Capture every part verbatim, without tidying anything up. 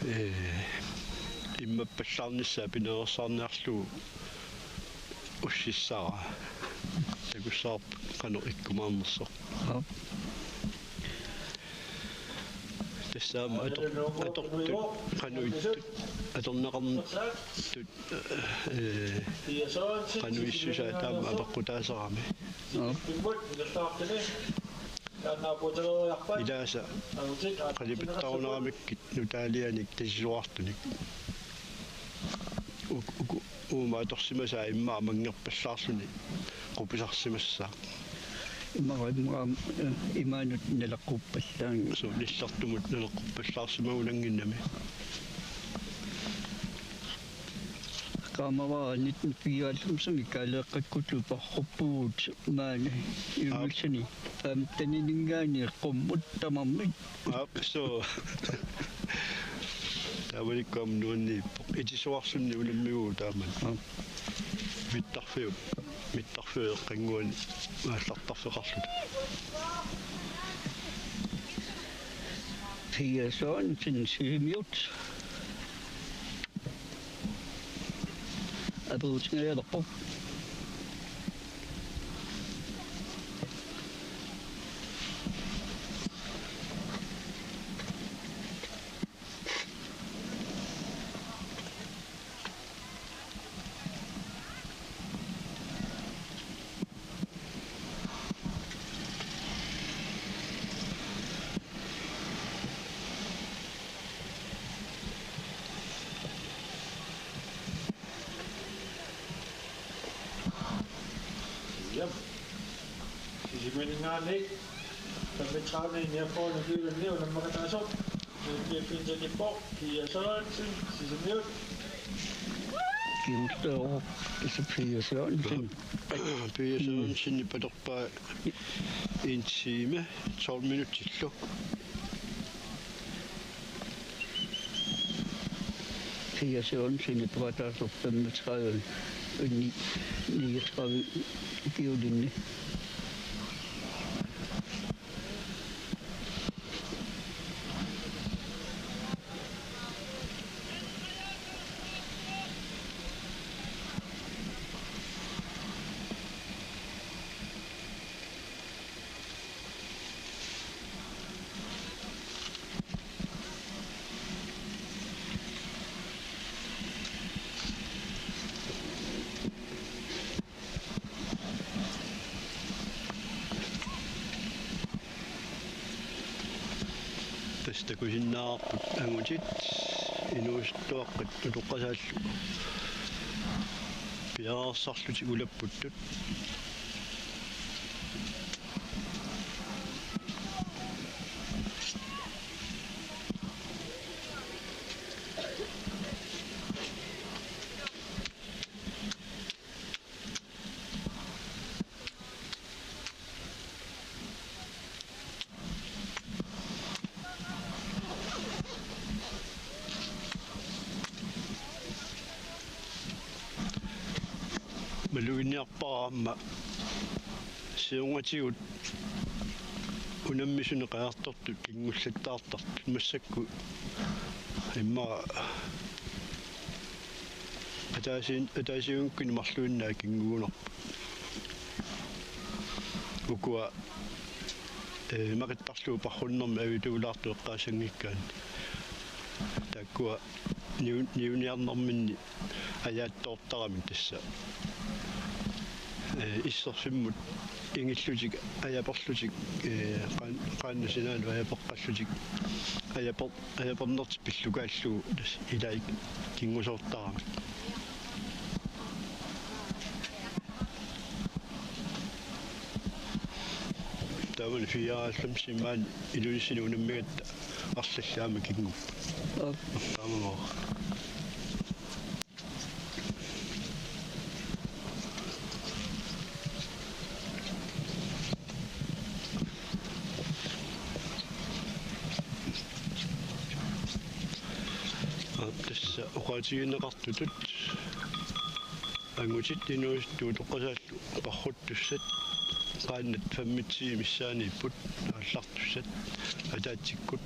Ee, immappallaarnissaa pinaveersaarniarlugu ussissara. Takussavarput qanoq ikkumaarnersoq. Aap. Tassaammat ator-, atortut, qanoq ittut, atorneqartut, ee, qanoq issusaa taama apeqqutaasarami. Aap. Ilaasa qalipattaruneramikkit nutaalianik tasisoraartunik. Uk-, uku, uuma atorsimasaa immaqa manngerpallaarluni qupisarsimassaaq. Immaqa, immaqa, eh, imaanut naleqquppallaanngilaq. Suu, nillertumut naleqquppallaarsimagunannginnami. Qaamavara nitten fireoghalvfemsimi Kaaleeqqakkut parruppugut maani. Aap. Yngulsani femtenininngaanniit qummut tamarmik. Aap, suu. Taamanikkut aamma nuanniippoq. Itisuarsunni unammiguuvoq taamani. Aap. Mittarfiup, mittarfiup eqqannguani aallartarfeqarluta. Pia Sørensen, Sisimiut. Aperutingajalerpoq. Jep. Sisimiuninngaanniit femogtredive niogfyrre niogtyve unammakataasoq. Niogtyve pinsanippoq, Pia Sørensen, Sisimiut. Kingulleq, tassa Pia Sørensen. Pia Sørensen, mm, patorpaa en time, tolv minutsillu. Pia Sørensen, patorpaa femogtredive, ni-, niogtredive ukiulinni. Tassa takusinnaavarput angutit, inuusuttuaqqat utoqqasaallu piareersarlutik ulapputtut. Maluginiarpara aamma siornatigut unammisuni qajartortut kingullattaartartut massakkut immaqa ataasiin-, ataasiinngikkunik marluinnaat kingugunarput. Ukua, ee, imaqittarlugu parrunnermi avituulaartut eqqaassanngikkaanni. Taakkua niu-, niuniarnerminni ajaattoortaramik tassa. Ee, isserfimmut ingillutik ajaperlutik, ee, qaan-, qaannat sinaalu ajapeqqallutik ajaper-, ajapernertik pillukaallugu tassa ilaat kingusoortaramik. Taamani fireoghalvfemsimi maani Ilulissani unammigatta arlallit aamma kingupput. Aap. Taamaammat. Aap, tassa oqaatigineqartutut angutit inuusuttut utoqqasaallu parruttussat qaannat femogtyve missaaniipput aallartussat ataatsikkut.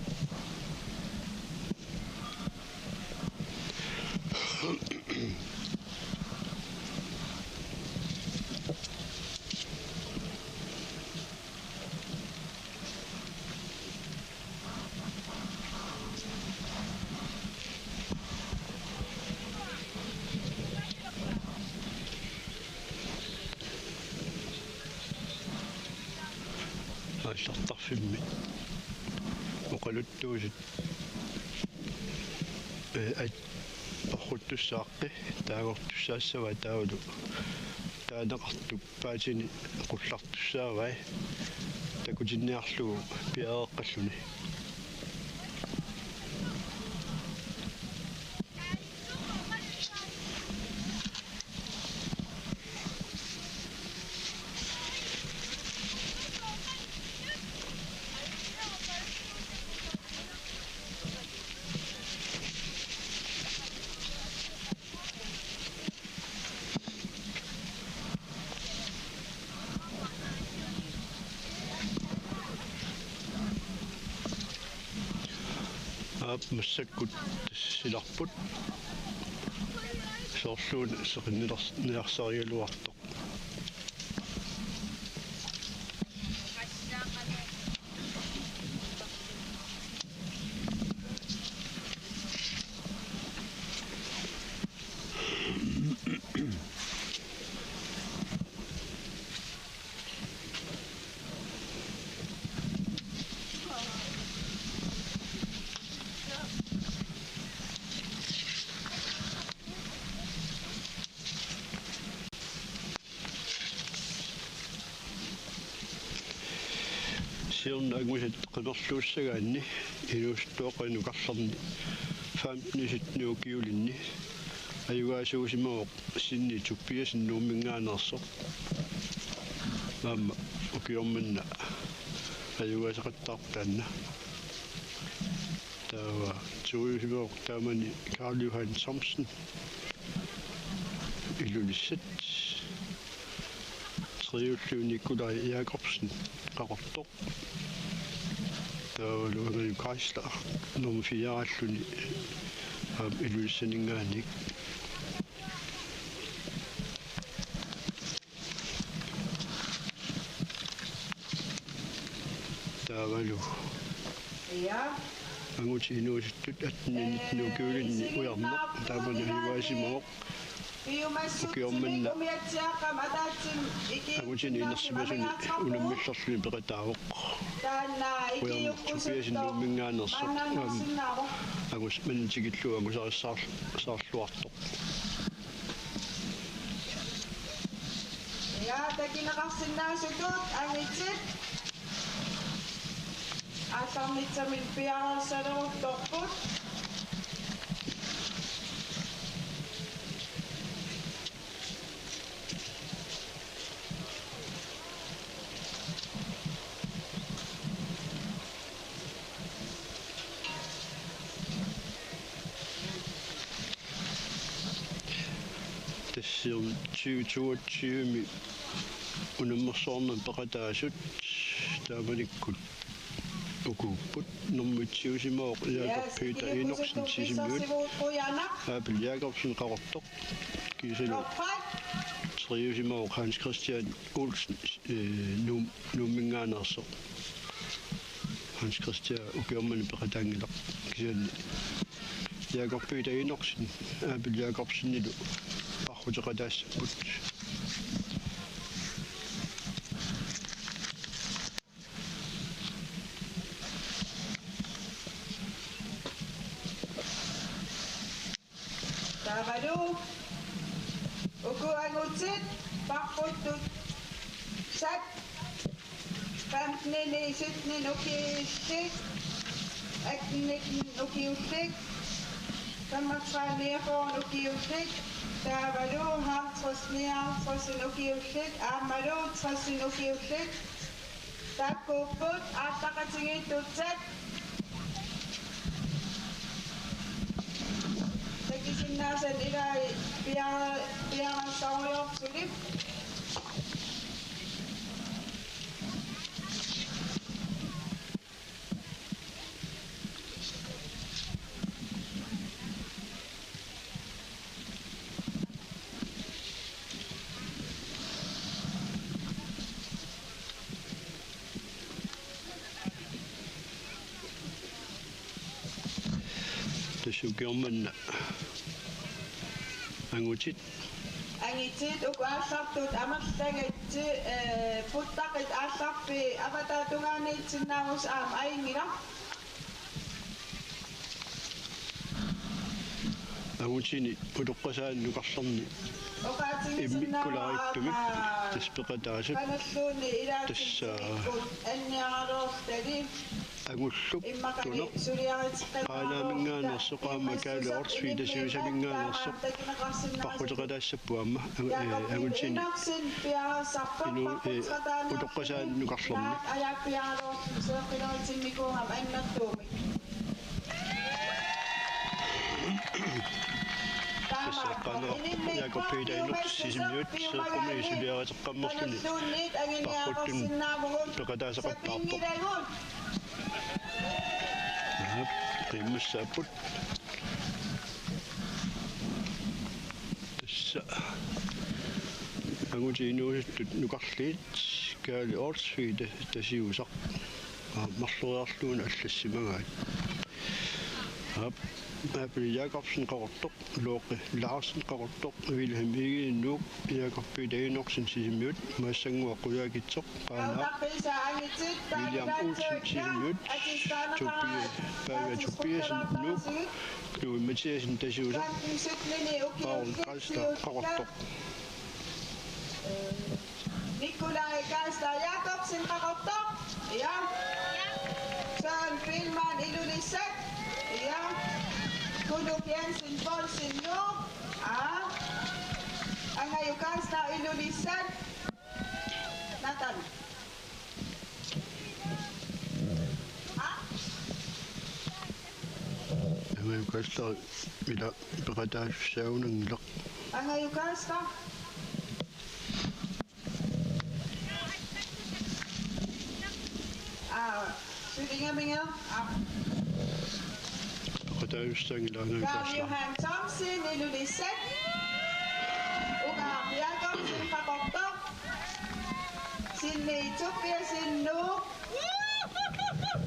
Illartarfimmi oqaluttuusut, ee, at-, orruttussaaqqi taagortussaassavaat taavalu taaneqartup paatini qullartussaavai takutinniarlugu piareeqqalluni. Aap, massakkut silarput. Soorluuna seqinniars-, niarsarigaluartoq. Siorna angusat qimerluussagaanni inuusuttuaqqani nukarlerni femten sytten ukiulinni ajugaasuusimavoq Sinni Tobiassen Nuumminngaanneersoq. Aamma ukioq manna ajugaasaqattaarpoq taanna. Taava toiusimavoq taamani Karl Johan Thomsen, Ilulissat. Treulliup Nikolaj Jakobsen, Qaqortoq. Taavalu Angaju Geisler, nummer fire-alluni, aamma Ilulissaninngaanniit. Taavalu. Ja. Angutit inuusuttut atten nitten ukiulinni ujarneq, taamani ajugaasimoq. Ukioq manna angutini inersimasuni unammillerluni peqataavoq. Ujarneq Tobiassen Nuumminngaanneersoq. Aamma angutit manna tikillugu angusarissaar-, saarluartoq. Ja, takineqarsinnaasutut angutit aallarnitsamik piareersaleruttorput. Tassa tyve toogtyve-mi unammersuarnermi peqataasut taamanikkut ukuupput. Nummer et-iusimavoq Jakob Peter Enoksen Sisimiut. Abel Jakobsen Qaqortoq. Kiisalu tre-iusimavoq Hans Christian Olsen, eh, Nuum-, Nuumminngaanneersoq. Hans Christian ukioq manna peqataanngilaq. Kisianni Jakob Peter Enoksen, Abel Jakobsenilu parruteqataassapput. Taavalu uku angutit parruttussat femten sytten ukiullit, atten nitten ukiullit, femogtredive niogfyrre ukiullit, taavalu halvtreds nioghalvtreds ukiullit, aammalu tres ukiullit, taakkuupput aallaqatigiittussat. Takisinnaasat ilai pia-, piareersarujoortunik. Tassa ukioq manna angutit Angitit uku aallartut amerlagaat, eh, puttaqit aallarpit avataatungaaniitsinnaavusi aamma ajunngilaq. Angutini utoqqasaani nukarlerni immikkulaartumik tassa peqataasut. Tassa angullup tunaq Qaanaaminngaanneersoq aamma Kaali Olsvig Tasiusaminngaanneersoq paqqutaqataassappat aamma, eh, angutini inu, eh, utoqqasaani nukarlerni. Tassa eqqaaneqarpoq Jakob Peter Enoksen Sisimiut seeqqumi suliarineqarnerluni paqquttunut peqataasaqattaarpoq. Aap, qiimmassaapput. Tassa angutit inuusuttut nukarliit Kaali Olsvig Ta-, Tasiusaq. Aa, marloriarlugu allassimagaat. Aap, Abel Jakobsen Qaqortoq, Looqi Larsen Qaqortoq, Vilhelm Egede Nuuk, Jakob Peter Enoksen Sisimiut, Maassannguaq Qujaukitsoq Qaanaaq, William Olsen Sisimiut, Tobias, Pavia Tobiasen Nuuk, Knud Mathiassen Tasiusaq, Paul Karlstad Qaqortoq. Nikolaj Karlstad Jakobsen Qaqortoq. Ja. Søren Biilmann Ilulissat. Ja. Kunuk Jensen Poulsen Nuuk. Ja. Angaju Karlstad Ilulissat. Nathan. Ha? Angaju Karlstad ila peqataassagunanngilaq. Angaju Karlstad. Aa, sulingaminga, aa. Peqataassanngilaq Angaju Karl Karlstad. Johan Thomsen Ilulissat. Ugaaq Jakobsen Qaqortoq. Sinni Tobiassen Nuuk.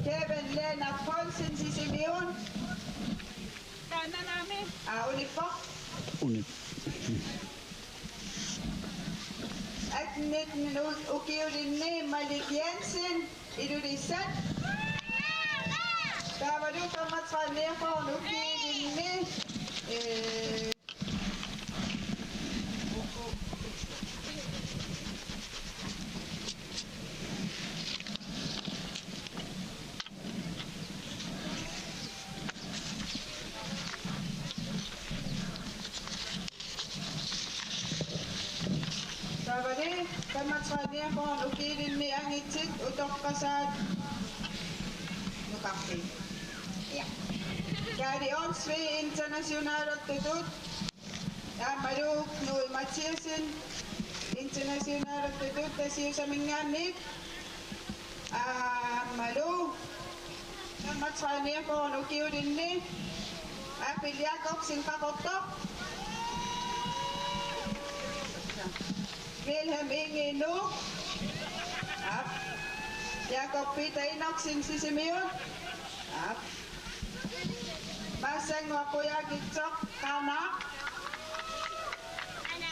Kevin Lennart Poulsen Sisimiut. Aa, unippoq. Unip. Atten nitten u-, ukiulinni Malik Jensen Ilulissat. Taavalu femogtredive niogfyrre ukiulinni, øh, Taavali femogtredive niogfyrre ukiulinni angitit utoqqasaat nukarliit. Ja. Kaali Olsvig internationalertutut. Aammalu Knud Mathiassen internationalertutut Tasiusaminngaanniit. Aammalu femogtredive niogfyrre ukiulinni Abel Jakobsen Qaqortoq. Vilhelm Inge Nuuk. Aap. Jakob Peter Enoksen Sisimiut. Aap. Maassannguaq Qujaukitsoq Qaanaaq.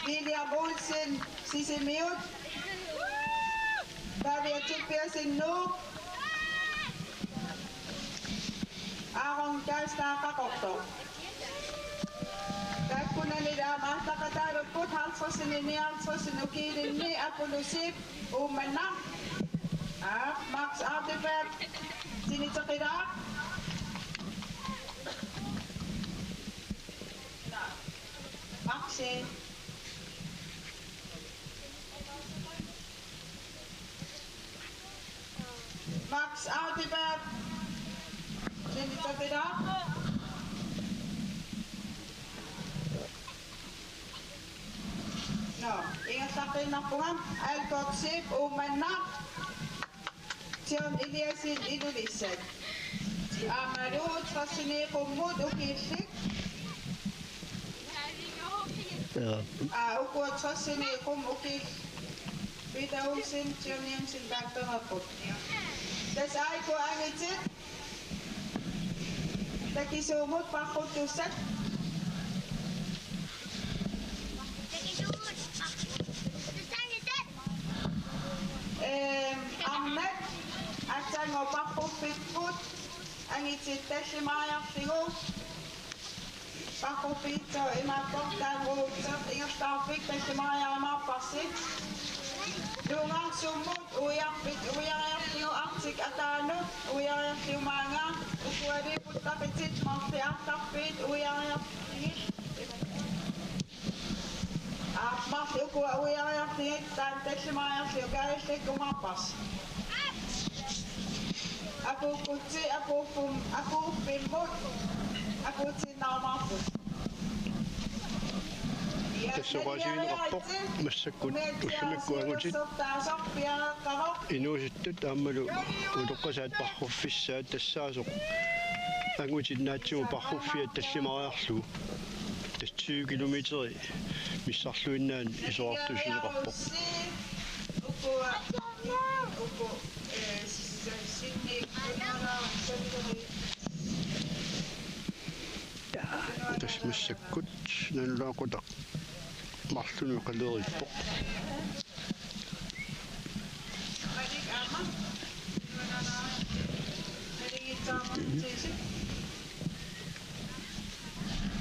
William Olsen Sisimiut. Pavia Tobiassen Nuuk. Aaron Karlstad Qaqortoq. Taakkunani aamma aallartitaalerput halvtredsinik nioghalvtredsinik ukiulinni Apollo Zeeb Uummannaq. Aap, Max Audibert, Tiniteqilaaq. Maxi. Max Audibert. Tiniteqilaaq. Nå, ingerlaqqiinnarpunga. Albert Zeeb Uummannaq. John Eliassen Ilulissat. Aammalu tressinik qummut ukiullit. Ja. Aa, ukua tressinik qummut ukiullit. Peter Olsen, John Jensen, Berterapput. Tassa aajuku angitit. Takisuumut paqquttussat. Parruffipput angutit tallimariarlugu. Parruffiitsoq imaappoq taanna uutsoq ingerlaarfik tallimariarimaarparsi. Nuungaarsummut uiarfik uiariarlugu artik ataanut uiariarlugu maanga. Ukualiipput taqitit marluk artarfiit uiariarlugit. Aamma marluk ukua uiariarlugit taanna tallimariarlugu kaallikkumaarparsi. Akuukkutsi akuuffum akuuffimmut akuutsiinnaarumaarput. Tassa oqaasiineqarpoq massakkut ullumikkut angutit inuusuttut aammalu utoqqasaat parruffissaat tassaasoq angutit naatsumut parruffiat tallimariarlugu. Tassa tyve kilometeri missarluinnaani isorartuussisoqarpoq. Tassa massakkut nalulaaqutaq marlunut qaleerippoq.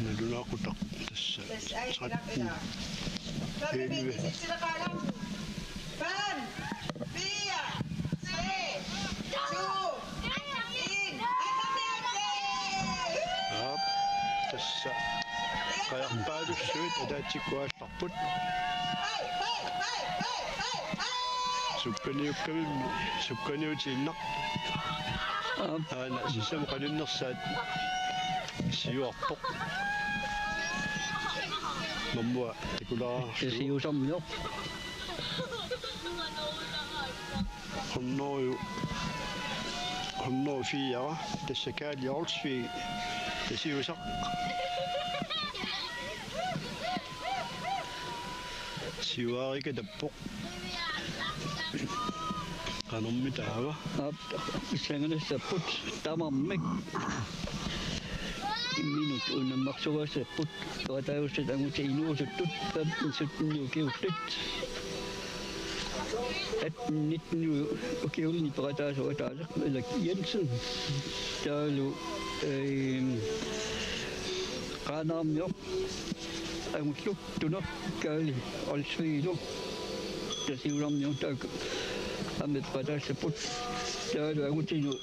Nalulaaqutaq tassa tretten, elleve. Fem, fire, tre, to, en. Aap, tassa qajarpaalussuit ataatsikkut aallarput. Sukkaniukkamimmi, sukkaniutiinnaq. Aap. Aana sisamat qaninnersaat siuarpoq. Mammua takulaarlugu. Siusarmioq. Hundrede, hundrede og fire, tassa Kaali Olsvig, tassa siusaq. Siuaarikatappoq. Qanormi taava? Aap, pissanganassapput tamarmik. Imminut unammarsugaassapput. Peqataasagut angutit inuusuttut femten sytten ukiullit. Atten nitten ukiulluni peqataasoq ataaseq Ulrik Jensen. Taavalu, ehm, Qaanaarmioq angullugu Tunaq Kaali Olsvigilu. Tassa siularmioq taakku aamma peqataassapput. Taavalu angutinut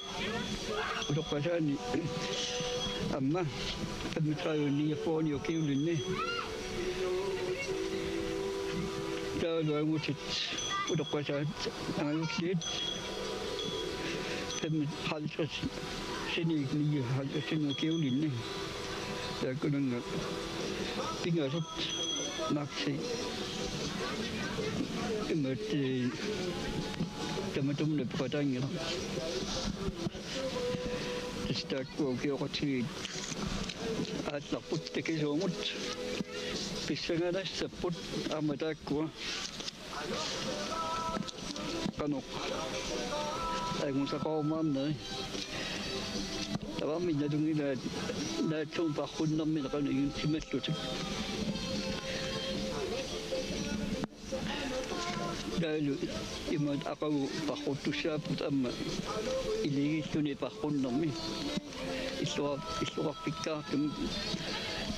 utoqqasaani aamma femogtredive niogfyrre ukiulluni. Taavalu angutit utoqqasaat angajulliit femoghalvtreds sini nioghalvtreds sini ukiulluni. Taakkununnga pingasut Maxi imaattoq, eh, tamatumunnga peqataanngilaq. Tassa taakku ukioqatigiit aallarput takisuumut. Pissanganassapput aamma taakkua. Qanoq angusaqarumaarneri. Tamarmik nalunngilaat naatsumik parrunnermini qanoq ingerlatsimallutik. Taavalu imaat aqagu parruttussaapput aamma iligilluni parrunnermi. Illoqar-, illoqarfikkaartumik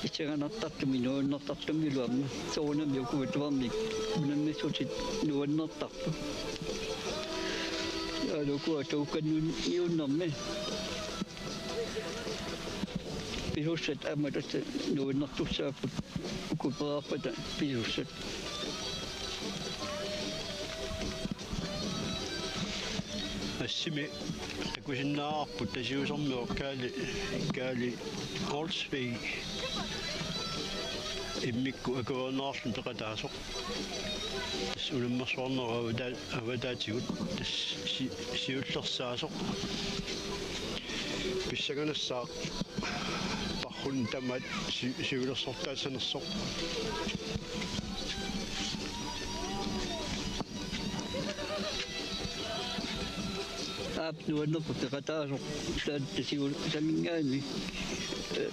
pissanganartartumik nuannertartumik iluamma. Soorunami uku tamarmik unammissutit nuannertarput. Taavalu ukua tuukkanniunnermi pisussat aamma tassa nuannertussaapput, uku pereerpata pisussat. Assimi takusinnaavarput tassa siusarmioq Kaali, Kaali Olsvig immikkut akuerineqarluni peqataasoq. Tassa unammersuarnerup avata-, avataatigut tassa si-, siullersaasoq. Pissanganassaaq parrunneq tamaat si-, siulersortaassanersoq. Aap, nuannerpoq peqataasoq, taanna siu-, saminngaanniit. Eh,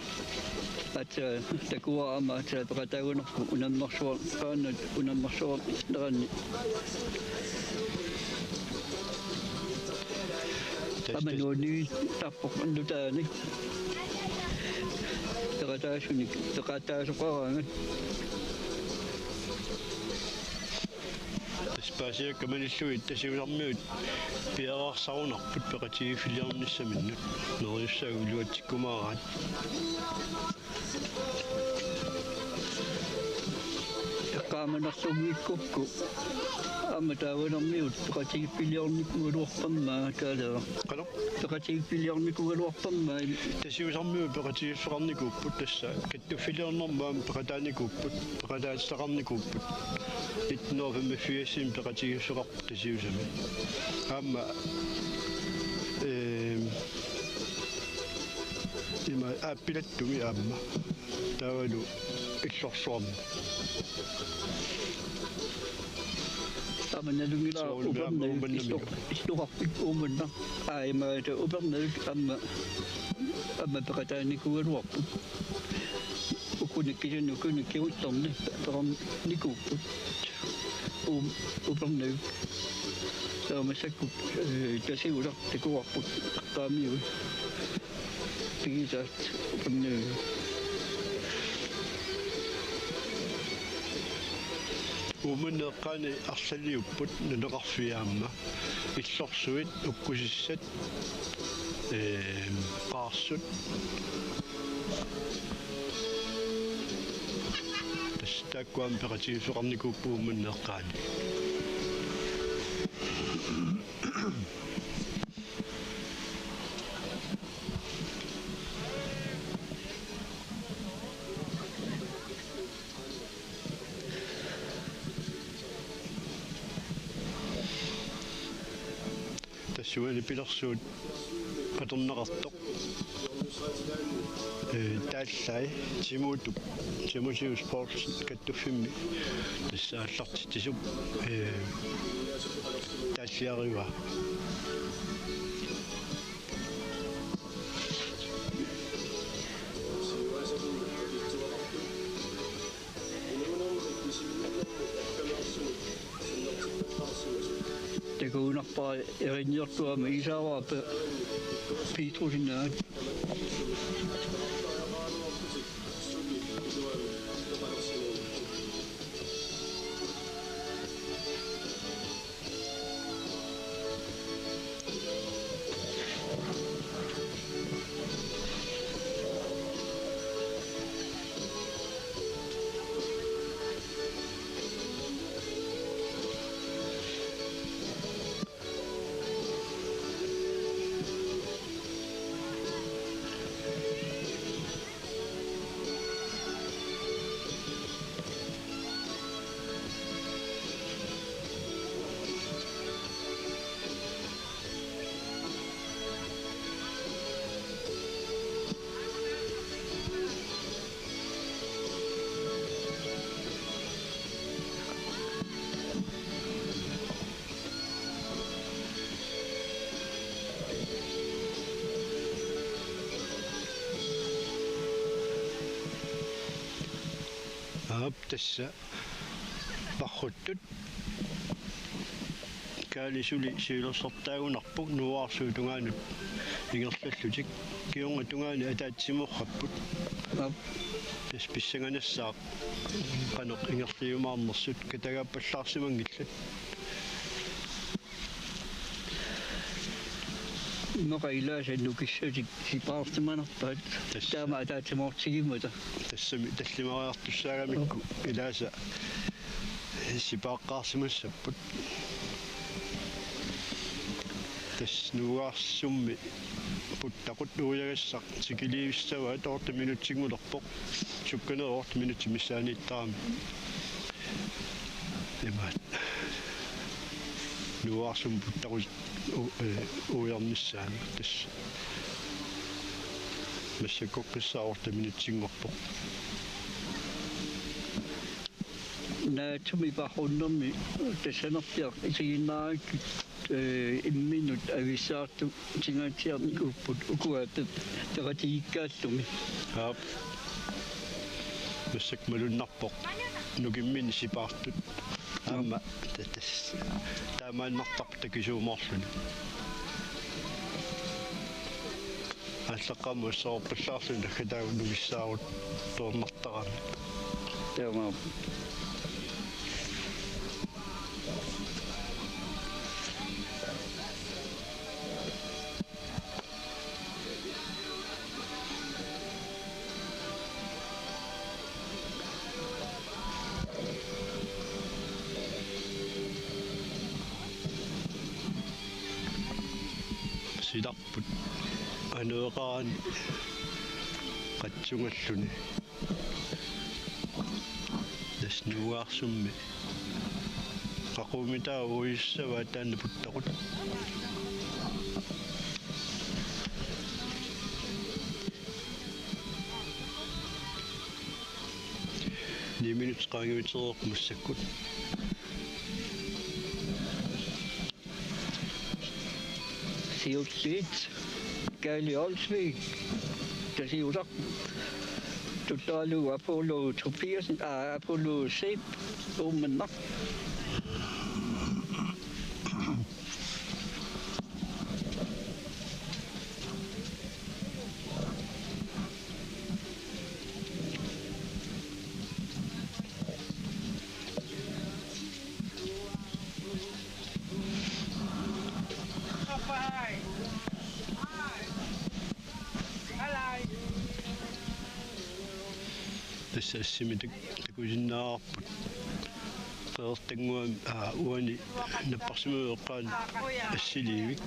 aatsaat takuara aamma aatsaat peqataagunarpoq unammersuar-, qaannat unammersuarneranni. Aamma nuanniittarpoq nutaani. Peqataasunik, peqataasoqaraangat. Tassa paasiakka malillugit Tasiusarmiut piareersarunarput peqatigiiffiliornissaminnut. Neriussaagut iluatsikkumaaraat. Eqqaamanerlunngikkukku aamma taavanermigut peqatigiiffiliornikuugaluarpammaa taaleera. Qanoq? Peqatigiiffiliornikuugaluarpammaa. Tasiusarmiut peqatigiiffeqarnikuupput, tassa kattuffiliornermut aamma peqataanikuupput, peqataatitaqarnikuupput. Nitten hundrede og femogfirs peqatigiiffeqarput Tasiusami. Aamma, ehm, ima aappilattumi aamma. Taavalu Illorsuarmi. Aamma nalunngilara Soorlu Uummannamilu. Upernaviup illoqarfik Uummannaq. Aa, imaattoq Upernavik aamma, aamma peqataanikuugaluarput. Ukunik kisianni ukunik kingullerni peqarnikuupput. Uum-, Upernavik. Taava massakkut, eh, Tasiusaq takuarput qaamiui. Pigisaat Upernavik. Uummannap eqqaani arlaliupput nunaqarfiit aamma. Illorsuit, ukkusissat, ehm, qaarsut. Tassa taakkua aamma peqatigiiffeqarnikuupput Uummannap eqqaani. Tassuuna pilersuut atorneqartoq. Ee, taallai Timutup, Timotheus Poulsen kattuffimmi. Tassa aallartitsisup, ee, taalliarivaa. Takuinnarpara erinniortuami Iisaavaap Piitrusinnaat. Aap, tassa parruttut. Kaali suli siulersortaagunarpoq nuuarsuup tungaanut ingerlallutik. Kingorna tungaani ataatsimoorput. Aap. Tassa pissanganassaaq qanoq ingerliumaarnersut katagaappallaarsimanngillat. Immaqa ilaasa nukissatik sipaarsimanerpaat. Tassa. Taama ataatsimoortigimmata. Tassami tallimariartussaagamikku ilaasa sipaaqqaarsimassapput. Tassa nuuarsummut puttaqut uiagassaq tikiliivissavaat otte minutsinngorpoq. Sukkaneq otte minutsit missaaniittarami. Imaat. Nuuarsummut puttaqut u-, ee, uiarnissaanut tassa. Massakkorpiaq otte minutsinngorpoq. Naatsumik parrunnermi tassanerpiaq isiginnaarakkit, ee, imminut avissaartut tingaatsiarnikuupput ukua pe-, peqatigiikkaallumi. Aap. Massakkut malunnarpoq nukimminik sipaartut. Aamma ta-, tas-, taamaannartarpoq takisuumoorluni. Aallaqqaammut assororpallaarluni takkataagut nulissaaruttornartarami. Taamaappoq. Silarput aneeqarani qatsungalluni. Tassa Nuugaarsummi. Qaqugu taava uiussavaa taanna puttaqut. Ni minutsit qaangiutereerput massakkut. Siulliit Kaali Olsvig, tasiusaq, tuttaralugu Apollo Tobiassen, aa, Apollo Zeeb, Uummannaq. Tassa assimi tak-, takusinnaavarput. Qeqertannguami, aa, uani napparsimmaviup eqqaani assiliivik.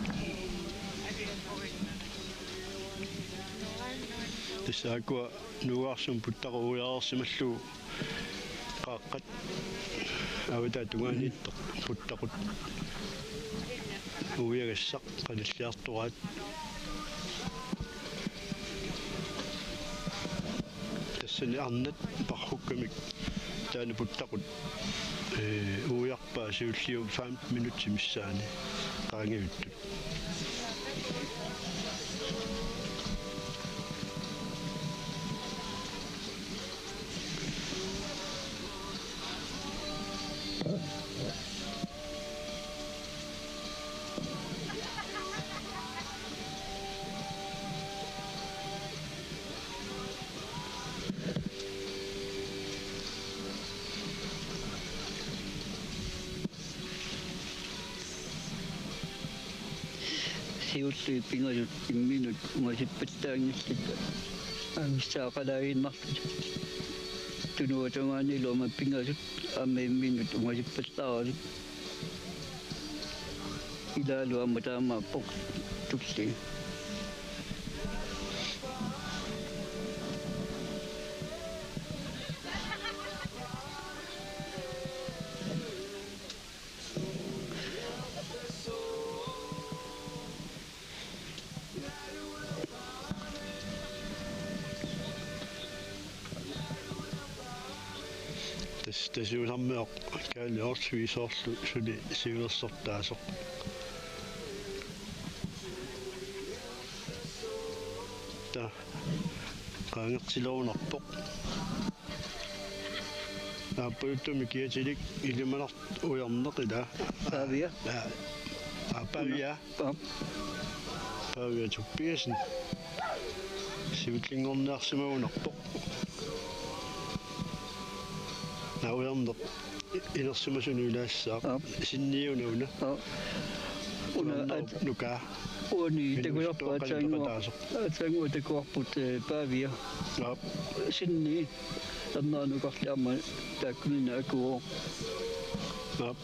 Tassa aakkua Nuugaarsummi puttaqut uiareersimallugu qaaqqat avataata tungaaniittoq puttaqut uiagassaq qanilliartoraat. Tassani arnat parrukkamik taanna puttaqut, ee, uiarpaa siulliit femten minutsit missaanni qaangiuttut. Siulliit pingasut imminnut ungasippallaanngillat. Aamma missaaqalaaginnarlutik. Tunuata tungaanilu aamma pingasut aamma imminnut ungasippallaarlutik. Ilaalu aamma taamaappoq tulliani. Tas-, tasiusarmioq Kaali Olsvig soorlu suli siulersortaasoq. Taa, qaangertilerunarpoq. Aappaluttumi kiatilik Ilimanartoq ujarneq ilaa. Paavia. Aa, aa, Paavia. Aap. Paavia Tobiassen. Siullinngorniarsimagunarpoq. Naa ujarneq i-, inersimasunut ilaassaaq. Aap. Sinniuna una. Aap. Una ujarnerup at-, nukaa. Uani takujarput aatsaannguaq. Qanittoqataasoq. Aatsaannguaq takuarput, ee, Paavia. Aap. Sinni. Ernerup nukarli aamma taakkununnga akuuvoq. Aap.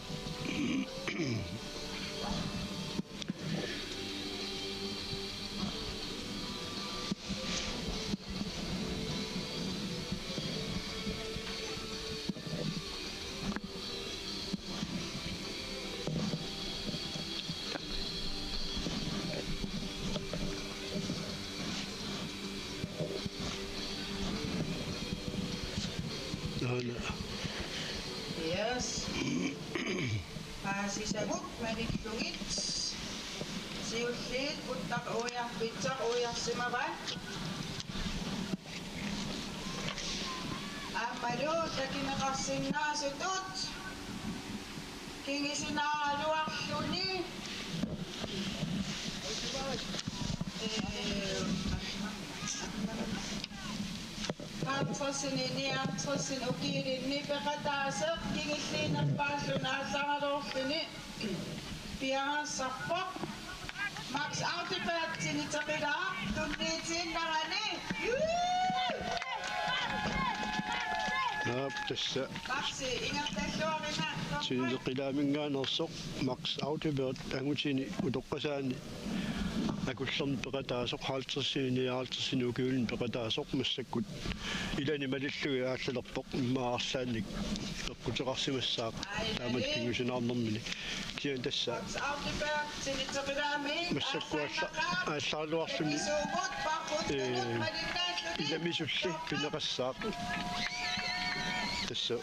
Aana. Yes. Paasisagut malillugit. Siulliit puttaq uiarpitsoq uiarsimavaat. Aammalu takineqarsinnaasutut kingusinaaraluarluni. Ee, Halvtredsinik, nioghalvtredsinik ukiulinni peqataasoq kingulliinerpaalluni aallaraluarluni piareersarpoq. Max Audeberg, Tiniteqilaaq, tunniutiinnarani. Juu! Aap, tassa. Maxi, ingerlalluarina. Tiniteqilaaminngaanneersoq Max Audeberg angutini utoqqasaani akullerni peqataasoq halvtredsinik, nioghalvtredsinik ukiulinni peqataasoq massakkut ilani malillugit aallalerpoq, immaqa arlaannik peqquteqarsimassaaq taamatut kingusinaarnermini. Kisianni tassa massakkut aalla-, aallaraluarluni, ee, ilamisulli pineqassaaq. Tassa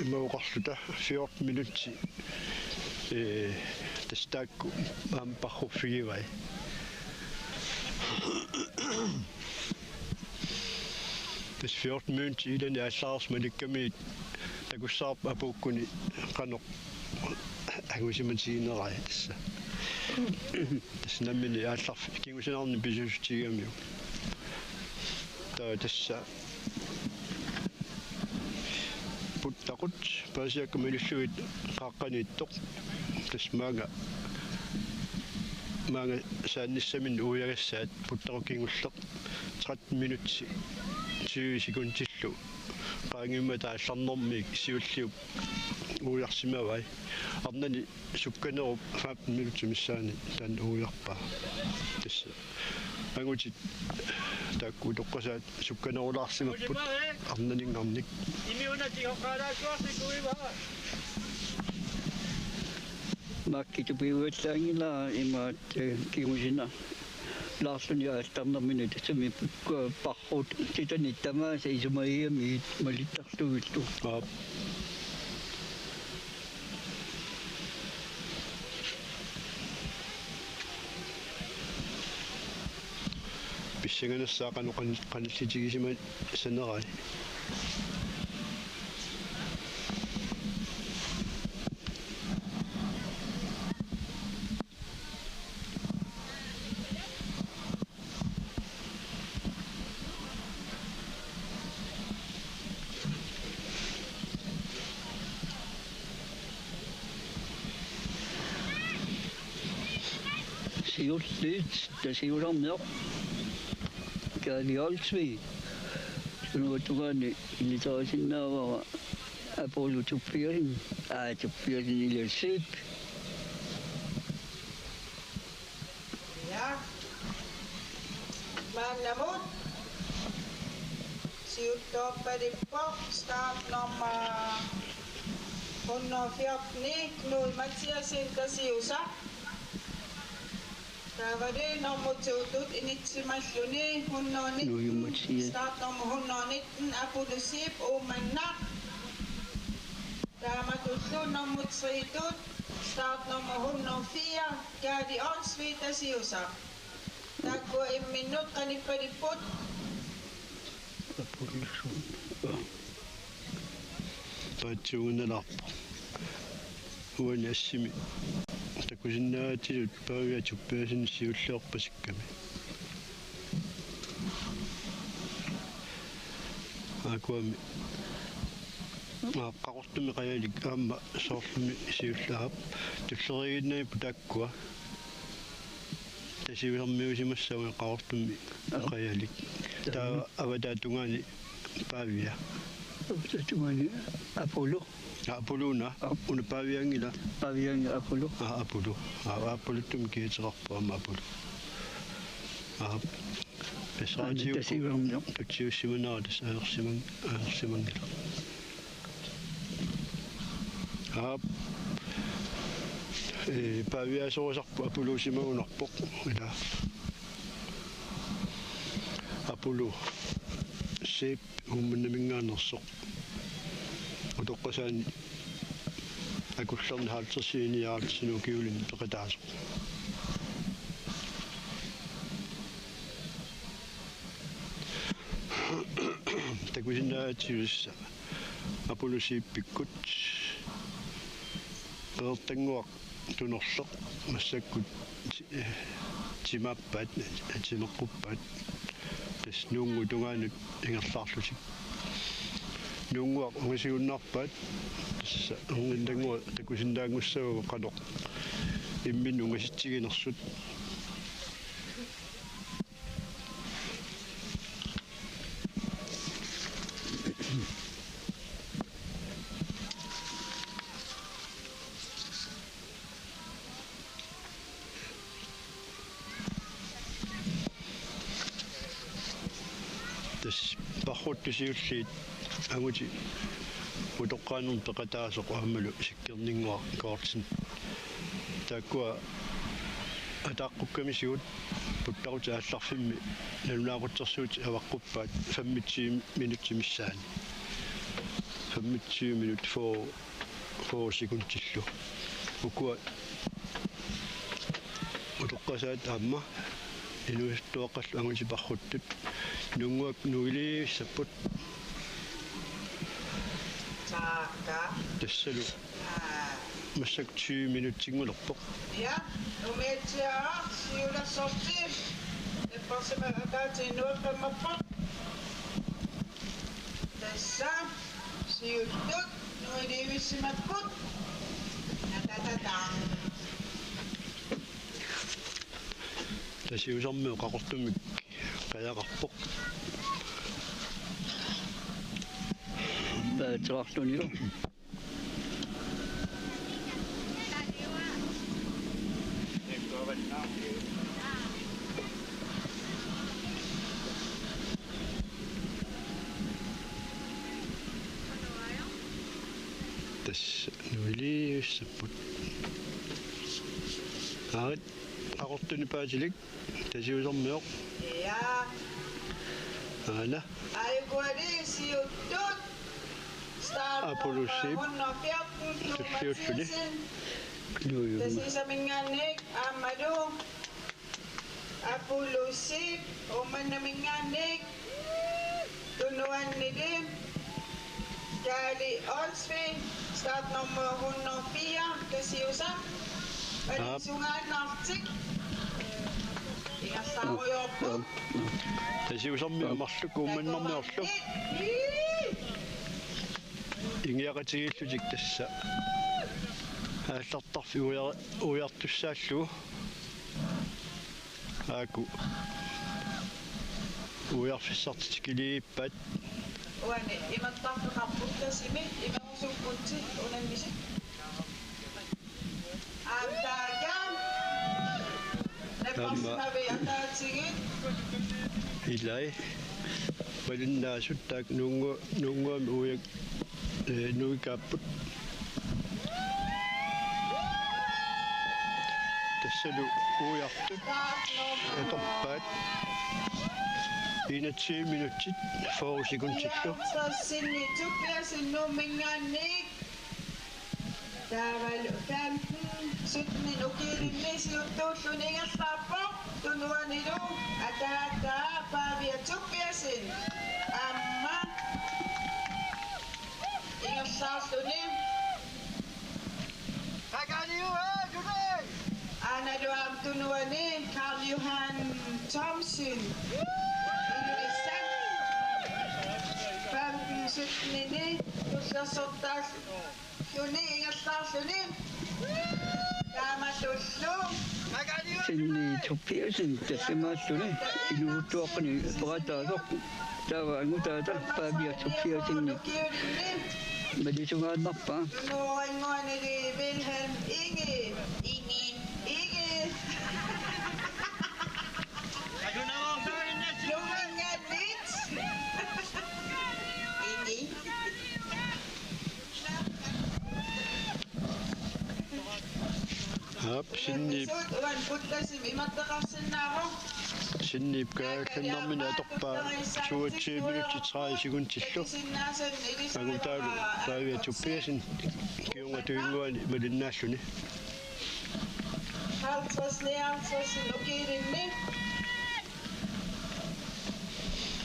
ima oqarluta fjorten minutsi, ee, tassa taakku aamma parruffigivai. Tassa fjorten minutsi ilani aallaraarsup malikkamiuk takussavarput apuukkuni qanoq angusimatiginerai tassa. Tassa nammineq aallarf-, kingusinaarneq pisuussutigigamiuk. Taava tassa puttaqut paasiakka malillugit qaaqqaniittoq. Tassa maanga, maanga saannissaminnik uiagassaat puttaqut kingulleq tretten minutsi tyve sekundillu qaangiummata aallarnermik siulliup uiarsimavai. Arnani sukkanerup femten minutsit missaani taanna uiarpaa. Tassa angutit taakku utoqqasaat sukkanerulaarsimapput arnaninngarnik. Makkit tupiuallaanngilaq imaat, eh, kingusinaarluni aallarnermini tassami pukkua parrut titani tamaasa isumagigamigit malittarlugillu. Aap. Pissanganassaaq qanoq qan-, qanillitigisimasanerai. Siulliit, tassa siulermioq Kaali Olsvig. Sunuatungaani ilitarisinnaavara Apollo Tobiassen, aa, Tobiassen, ila Zeeb. Ja. Maannamut siullerpalippoq startnummer hundrede og fjorten, Knud Mathiassen, Tasiusaq. Taavalu nummer to-tut initsimalluni hundrede nitten, Knud Mathiassen. Startnummer hundrede nitten, Apollo Zeeb, Uummannaq. Taamatullu nummer tre-tut, startnummer hundrede og fire, Kaali Olsvig, Tasiusaq. Taakkua imminnut qanippalipput. Paatsuunnalaarpoq. Uani assimi takusinnaagatsigu Pavia Tobiassen siulliorpasikkami. Aakuami. Aa, Qaqortumi qajalik aamma soorlumi siullaap. Tulleriiginnarput taakkua. Tasiusarmiuusimassaguit Qaqortumi qajalik. Taava avataata tungaani Pavia. Avataata tungaani Apollo. Aa, Apollo una. Ap-, una Pavianngilaq. Pavianngilaq Apollo. Aa, Apollo. Aa, Apollottumi kiateqarpoq aamma Apollo. Aa, Pesraatiukku. Tasiuarmi. Tutsiussimanera tassa ajorsimang-, ajorsimanngilaq. Aap. Ee, Paviasorisarpoq Apollousimagunarpoq. Ila. Apollo Zeeb Uummannaminngaanneersoq. Utoqqasaani akullerni halvtredsinik, nioghalvtredsinik ukiulinni peqataasoq. Takusinnaagatsigit tassa Apollo Zeebikkut Qeqertannguaq Tunorleq massakkut ti-, timaappaat, timeqquppaat. Nuunnguup tungaanut ingerlaarlutik. Nuunnguaq ungasigunnaarpaat, tassa erniinnannguaq takusinnaanngussavagut qanoq imminnut ungasitsiginersut. Tassa parruttut siulliit angutit utoqqaanermut peqataasoq aammalu Sikkerninnguaq Karlsen. Taakkua ataaqqukkamisigut puttaqutit aallarfimmi nalunaaqutsersuutit avaqquppaat femogtyve minutsit missaanni. Femogtyve minut, fyrre, fyrre sekundillu. Ukua utoqqasaat aamma inuusuttuaqqallu angutit parruttut. Nuunnguaq nuilivissapput. Taakka. Tassalu. Aa. Massakkut tyve minutsinngulerpoq. Ja, umiatsiaaq siulersorti. Napparsimagaatiinnuaqqammerpoq. Tassa siuttut nuilivissimapput. Tatatata. Tasiusarmiut Qaqortumik qajaqarpoq. Paateqarlunilu. Tassa nuilivissapput. Aarit, Qaqortuni paatilik. Tasiusarmioq. Ja. Aana. Aikuali siuttut. Start Apollo Sheep. Hundrede og fjorten, Klub Tulliulluni. Mathiasen. Juu, juu. Tasiusaminngaanniit aammalu Apollo Sheep, Uummannaminngaanniit. Tunuannili Kaali Olsvig, startnummer hundrede og fire, Tasiusaq. Aap. Valisungaannartik. Ingerlaarujoorpoq. Tasiusarmiut marluk Uummannarmiorlu. Ingiaqatigiillutik tassa. Aallartarfik ujar-, ujartussaallugu. Aaku. Ujarfissartik tikiliippaat. Uani imattarfeqarput tasimi imerusupputsi unammisik. Aamma taakka. Napparsimavit ataatsigit. Ilai. Malinnaasut taakku Nuunngu-, Nuunnguami uiak-, ee, nuikaapput. Tassalu uiartut atorpaat. Enogtyve minutsit fyrre sekundillu. Sinni Tobiassen Nuumminngaanniit. Taavalu femten sytten ukiulinni siuttuulluni ingerlaarpoq. Tunuanilu ataataa Pavia Tobiassen. Aamma ingerlaarluni. Aanalu aamma tunuani Karl Johan Thomsen. Ilulissat. Femten sytten-ini tullersortaalluni ingerlaarluni. Taamatullu. Sinni Tobiassen tassimaalluni inuusuttuaqqanik peqataasoq. Taava angutaata Pavia Tobiassenip malisungaannarpaa. Nuuannguanili Wilhelm Inge. Inge. Inge. Nuuannguanit. Inge. Aap, Sinniip. Uani puttasim imatteqarsinnaavoq. Sinniip kaagallannermini atorpaa toogtyve minutsit tredive sekundillu. Angutaalu Pavia Tobiassen kingorna tuinnguani malinnaalluni. Halvtreds nioghalvtreds ukiulinni.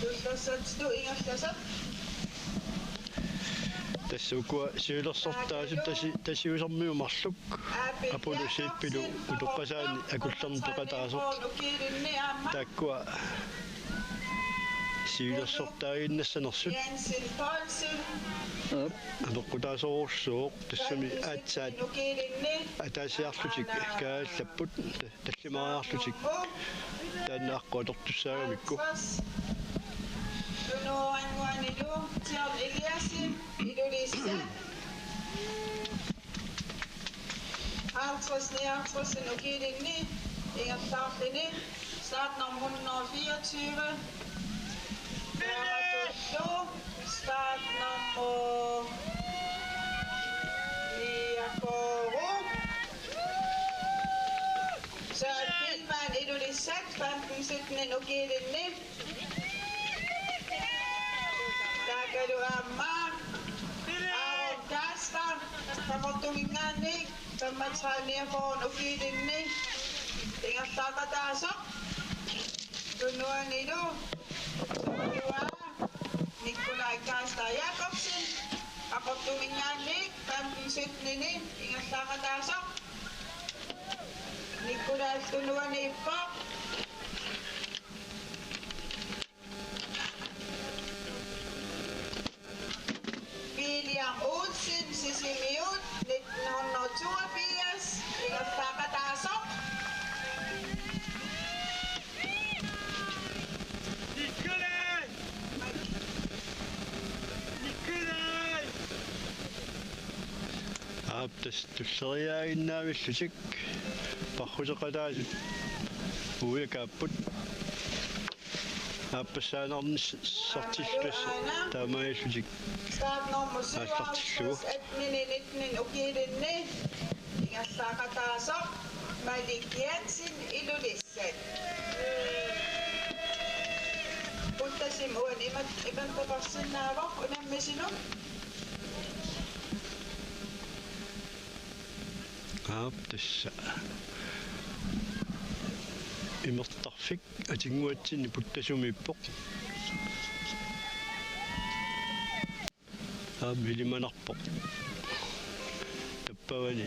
Tullersatsitut ingerlasat. Tassa ukua siulersortaasut tasi-, Tasiusarmiut marluk Apollo Sheepilu utoqqasaani akullerneq peqataasoq. Taakkua Siulersortaaginnassanersut. Jensen Poulsen. Aap. Apeqqutaasorujussuuvoq tassami aatsaat ataasiarlutik kaajallapput tallimariarlutik taanna aqqut atortussaagamikku. Tunuannguanilu Tian Eliassen, Ilulissat. Halvtreds nioghalvtreds ukiulinni ingerlaarluni. Startnummer hundrede og fireogtyve. Tamatullu startnummer niogfyrre. Søren Biilmann, Ilulissat, femten sytten ukiulinni. Taakkualu aamma Aaron Kaaster, Qaqortuminngaanniit, femogtredive niogfyrre ukiulinni ingerlaaqataasoq. Tunuanilu soorlu Nikolaj Kaaster Jakobsen, Qaqortuminngaanniit, femten sytten ingerlaaqataasoq. Nikolaj tunuaniippoq. William Olsen, Sisimiut, nitten hundrede og toogfirs, ingerlaaqataasoq. Nikolaj! Nikolaj! Aap, tassa tulleriiaaginnaavillutik parruteqataasut uiakaapput. Aappassaanarnissartillutik taamaallutik aallartillugu. Nitten ukiulinni ingerlaaqataasoq Malik Jensen, Ilulissat. Puttasimi uani imat-, imatut tapersinnaavoq unammisunut. Aap, tassa. Imertarfik atinnguatsinni puttasumiippoq. Aap, ilimanarpoq. Tappavani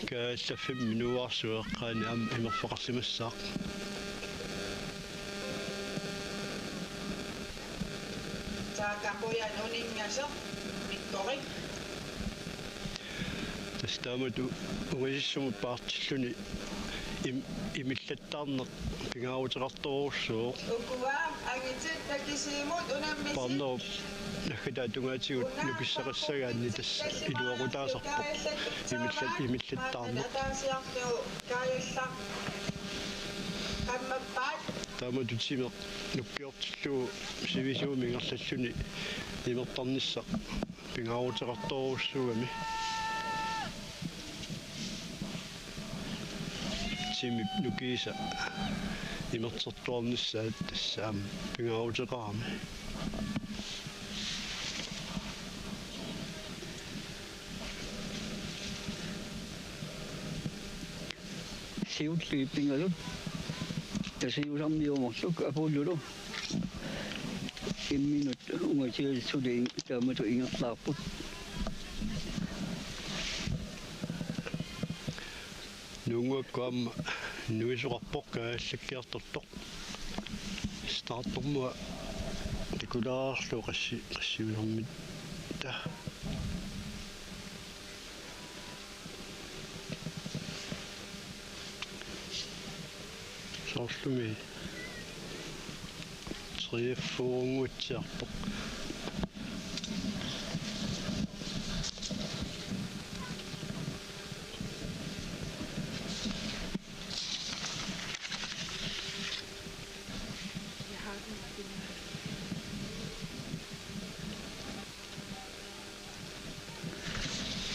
kaajallaffimmi nuuarsueqqaani aamma imerfeqarsimassaaq. Taakkualu uninngasoq Mikkorik. Tassa taamatut ungasissumut paartilluni im-, imillattaarneq pingaaruteqartorujussuuvoq. Ukua angitit takisiimut unammisit. Paarnerup naggataata tungaatigut nukissaqassagaanni tassa iluaqutaasarpoq. Imillat-, imillattaarneq. Ataasiarlu kaajallaq. Qammappaat. Taamatut timeq nukkiortillugu sivisuumik ingerlalluni imertarnissaq pingaaruteqartorujussuugami. Timip nukiisa imertertuarnissaa tassa aamma pingaaruteqarami. Siulliit pingasut Tasiusarmiuumarluk Apuululu imminut ungasiat suli taamatut ingerlaarput. Nuunnguakkut aamma nuisoqarpoq kaajallakkiartortoq. Startnummer takulaarlugu qassi-, qassiusarmitta. Soorlumi treogfyrreunnguatsiarpoq.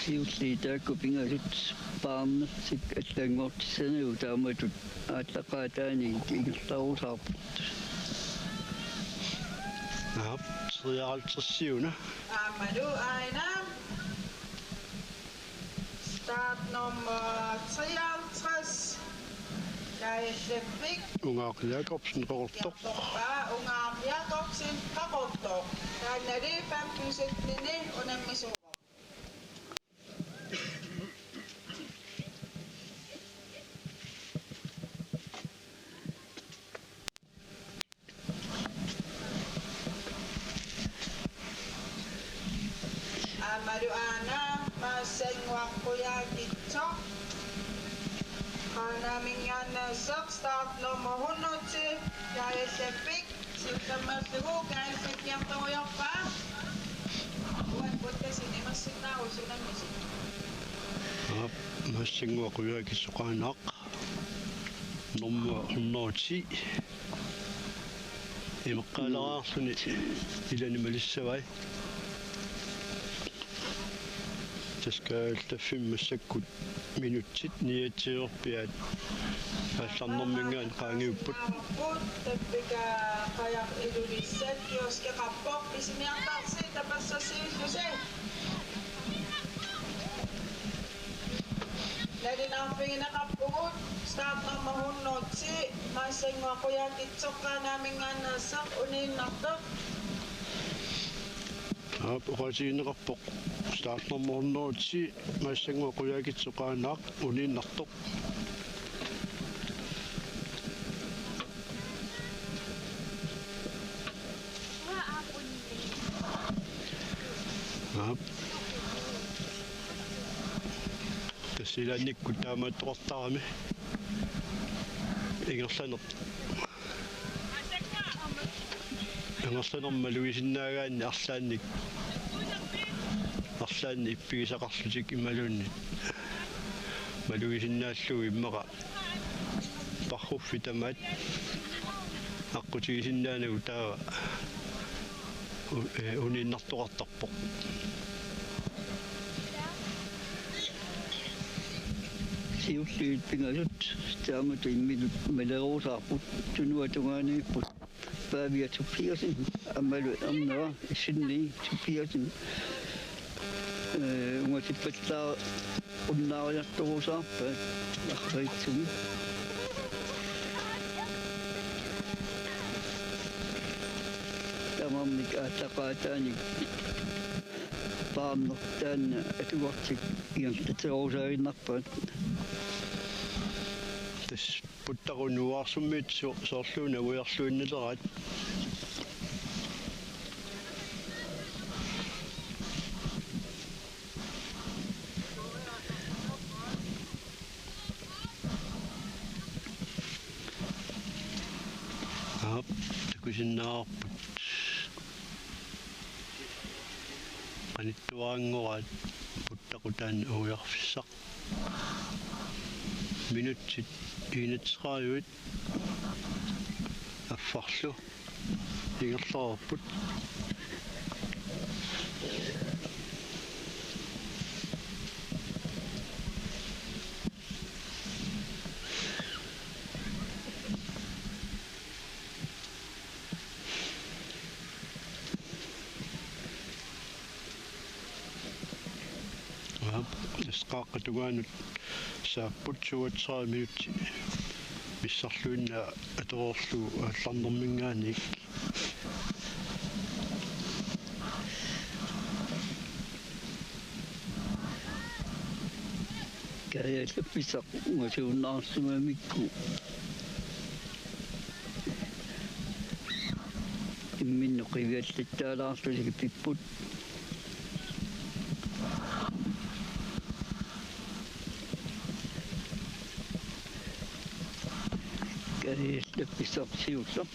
Siulliit taakku pingasut paarnersik allanngortissanagu taamatut aallaqaataaniit ingerlarusaarput. Aap, treoghalvtredsiuna. Aammalu aana. Startnummer treoghalvtreds. Kaajallafik. Ungaaq Jakobsen, Qaqortoq. Jartorpaa Ungaaq Jakobsen, Qaqortoq. Taannali femten sytten unammisuu. Alu aana, Maassanguaq Qujaukitsoq. Qaanaaminngaanneersoq, startnummer hundrede ti, Jaja Leppik, siullermeerlugu, Kaja Leppik niartorujoorpaa. Uanga puttasin imassinnaavoq sunammisi. Aap, Maassanguaq Qujaukitsoq qaanaaq. Nummer hundrede ti. Imeqqaaleraarluni ilani malissavai. Tassa kaajallaffimmi massakkut minutsit niogtyveerpiaat aallarnerminngaanniit qaangiupput. Tappika Qajaq Ilulissat kioskimut pisiniartarsi tapersersuillusi. Nalunaarfigineqarpugut, startnummer hundrede ti, Maassanguaq Qujaukitsoq qaanaaminngaanneersoq, uniinnartoq. Aap, oqaatigineqarpoq. Startnummer hundrede ti, Maassanguaq Qujaukitsoq qaanaaq, uniinnartoq. Aap. Tassa ilaannikkut taamaattoqartarami. Ingerlaner-, ingerlanermut malugisinnaagaanni arlaannik, arlaannik ippigisaqarlutik imaluunniit malugisinnaallugu immaqa parruffik tamaat aqqutigisinnaanagu taava u-, ee, uniinnartoqartarpoq. Siulliit pingasut taamatut imminut maleruusaarput, tunuata tungaaniipput Pavia Tobiassen aammalu ernera Sydney Tobiassen. Ee, ungasippallaaq unnaariartorusaarpaat arfalitsumik. Tamarmik aallaqaataanik paarneq taanna atugartik ingerlaterusaaginnarpaat. Tassa puttaqut nuuarsummiit so-, soorluuna ujarluinnaleraat. Aap, takusinnaavarput. Qanittuaranngoraat puttaqut taanna ujarfissaq. Minutsit enogtredive affarlu ingerlareerput. Aap, tassa qaaqqat tungaanut saapput, syvogtredive minutsit missarluinnaq atoreerlugu aallarnerminngaanniit. Kaajallappissaq ungasiunnaarsimamikku imminnut qiviallattaalaarlutik pipput. Kaajallappissaq siulleq.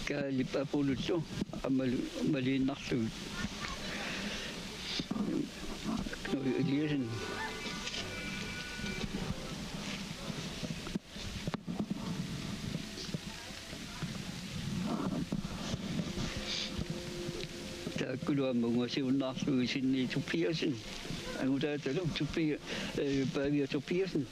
Kaalip Apulullu aammalu maliinnarlugit Knud Eliassen. Taakkulu aamma ungasiunnaarlugit Sydney Tobiassen. Angutaatalu Topia-, ee, Pavia Tobiassen.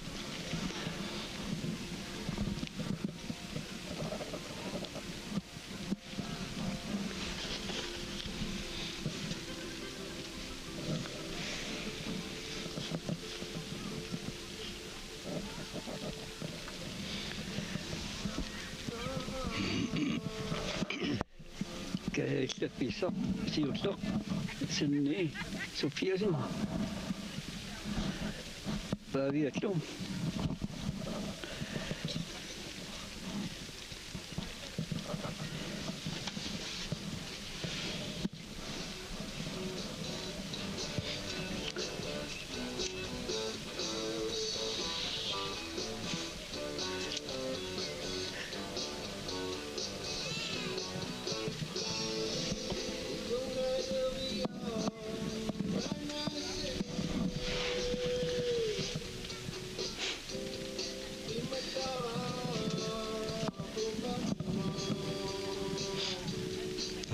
Kaajallappissaq siulleq Sydney Tobiassen. Paviallu.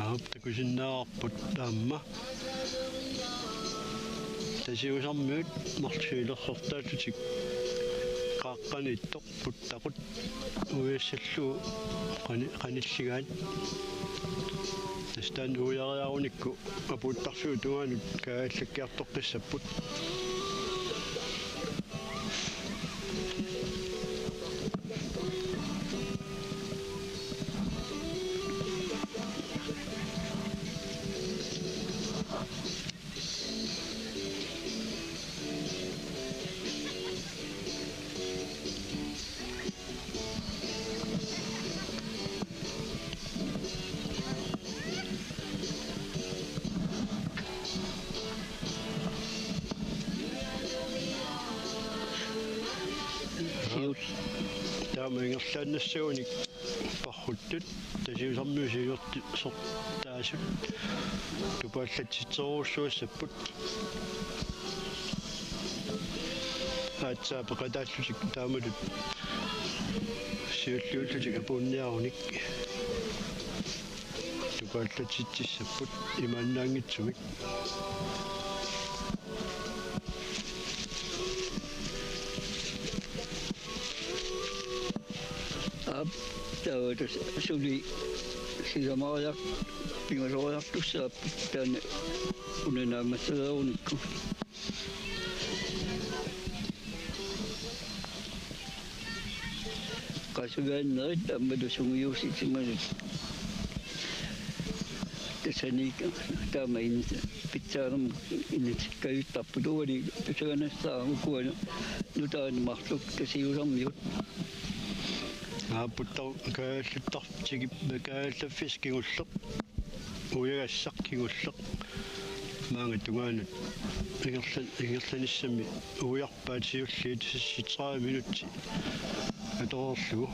Aap, takusinnaavarput aamma. Tasiusarmiut marlusilersortaallutik qaaqqaniittoq puttaqut uiassallugu qani-, qanilligaat. Tassa taanna uiariarunikku apuuttarfiup tungaanut kaajallakkiartoqqissapput. Siut. Taama ingerlaannassagunik parruttut Tasiusarmiut siulersortaasut tupaallatsitserujussuassapput. Aatsaat peqataallutik taamatut siulliullutik apuunniarunik tupaallatsitsissapput imaannaanngitsumik. Aap, taava tassa suli sisamariar-, pingasoriartussaapput taanna una naammasseriarunikku. Qasugaannerit aammalu sungiussisimasut. Tassaniikka taama init-, pitsaanermut inissikkajuttarput uani pissanganassaaq ukua nutaat marluk Tasiusarmiut. Aap, puttaq kaajallattar-, tikip-, kaajallaffissaq kingulleq. Ujagassaq kingulleq. Maanga tungaanut ingerlan-, ingerlanissami ujarpaat siulliit sissi tredive minutsit atoreerlugu.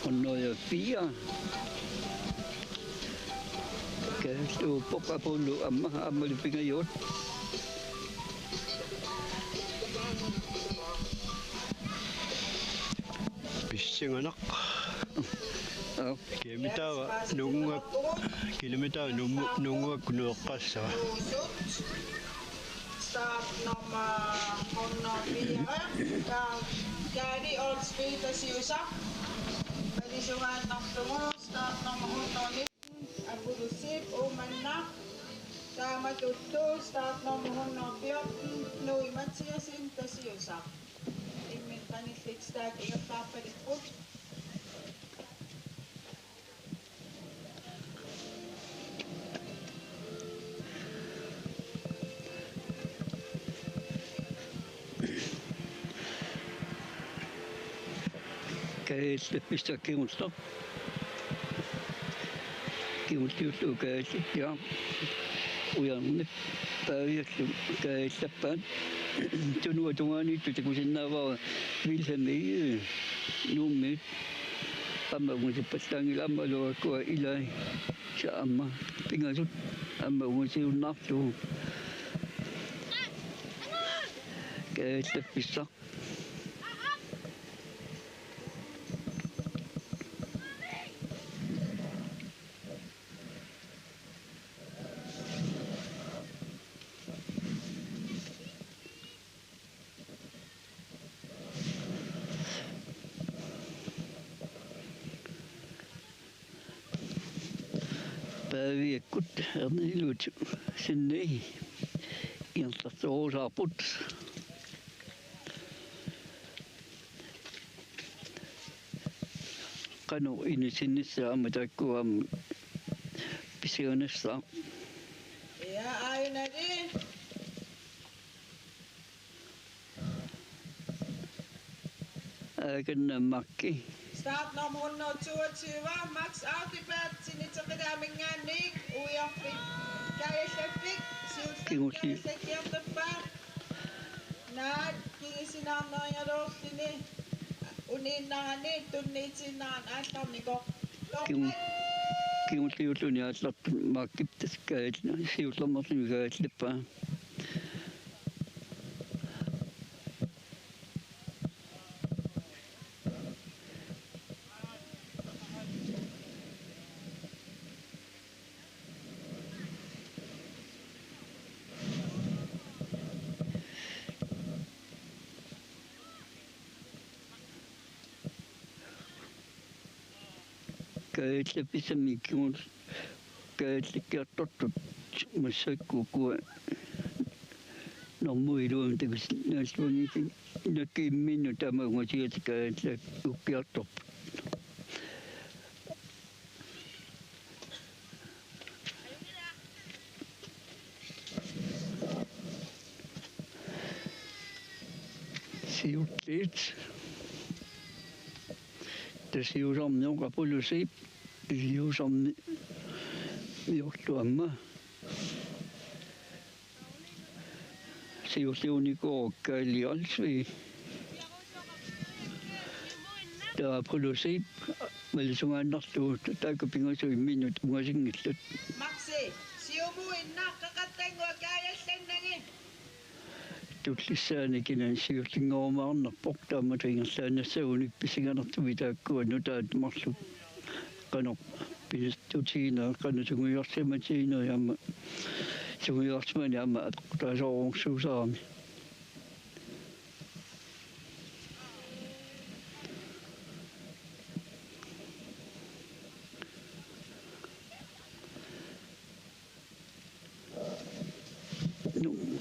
Hundrede og fire. Kaajalluuppoq apuullu aamma, aammalu pingajuat. Pissanganaq. Aap. Kilometer nunnguak-, kilometer nummu-, nunnguakkut nueqqassava. Startnummer hundrede og fire. Ka-, Kaali Olsvig Tasiusaq. Palusugaannarlugu startnummer hundrede og nitten. Apulusiip Uummannaq. Taamatullu startnummer hundrede og fjorten, Nui Mathiassen Tasiusaq. Imminut qanillit start ingerlaarpalipput. Kaajallaffissaq kingulleq. Kingulliullugu kaajallattigaa. Ujarneq Paaviallu kaajallappaat. Tunuata tungaaniittoq takusinnaavara Vilhelm Egede Nuummiit. Aamma ungusippallaanngilaq aammalu ukua ilaat. Tassa aamma pingasut aamma ungasiunnaarlugu. Kaajallaffissaq. Paaviakkut Erniluup sinni ingerlasorusaarput. Qanoq inissinnissaa aamma taakkua aamma pissanganassaaq. Ja, Ainari. Aakanna Makki. Startnummer hundrede og toogtyve, Max Audibert, siniteqilaamingaanniik, ujarfik, kaajallaffik, siulleq Kingulli-, kaajallakkiartorpaa. Naak, kingusinnaanerigaluarluni, uniinnarani, tunniutiinnarani aallarnikoq. Kingu-, kingulliulluni aallartut Makkip tassa kaajal-, siullernerluni kaajallappaa. Kaajallapissamik kingul-, kaajallikkiartortut massakkut ukua normu iluamik takusinnaalluanngikkakkit nakiimminnut tamaanga siat kaajallikkiartorput. Siulliit. Tasiusarmioq Apulusiip, tasiusarmi-, miorlu aamma. Siulliunikuuvoq Kaali Olsvig. Taava Apulusiip malisungaannarlugu taakku pingasut imminnut ungasinngillat. Maksi, siumuinnaq qaqattannguaq kaajallannagit. Tullissaanik kina siullinngorumaarnarpoq taamatut ingerlaannassagunik pisinnartumik taakkua nutaat marluk qanoq piniartutiginerat, qanoq sungiusarsimatiginerat aamma sungiusarsimaneq aamma apeqqutaasorujussuusarami. Nu-,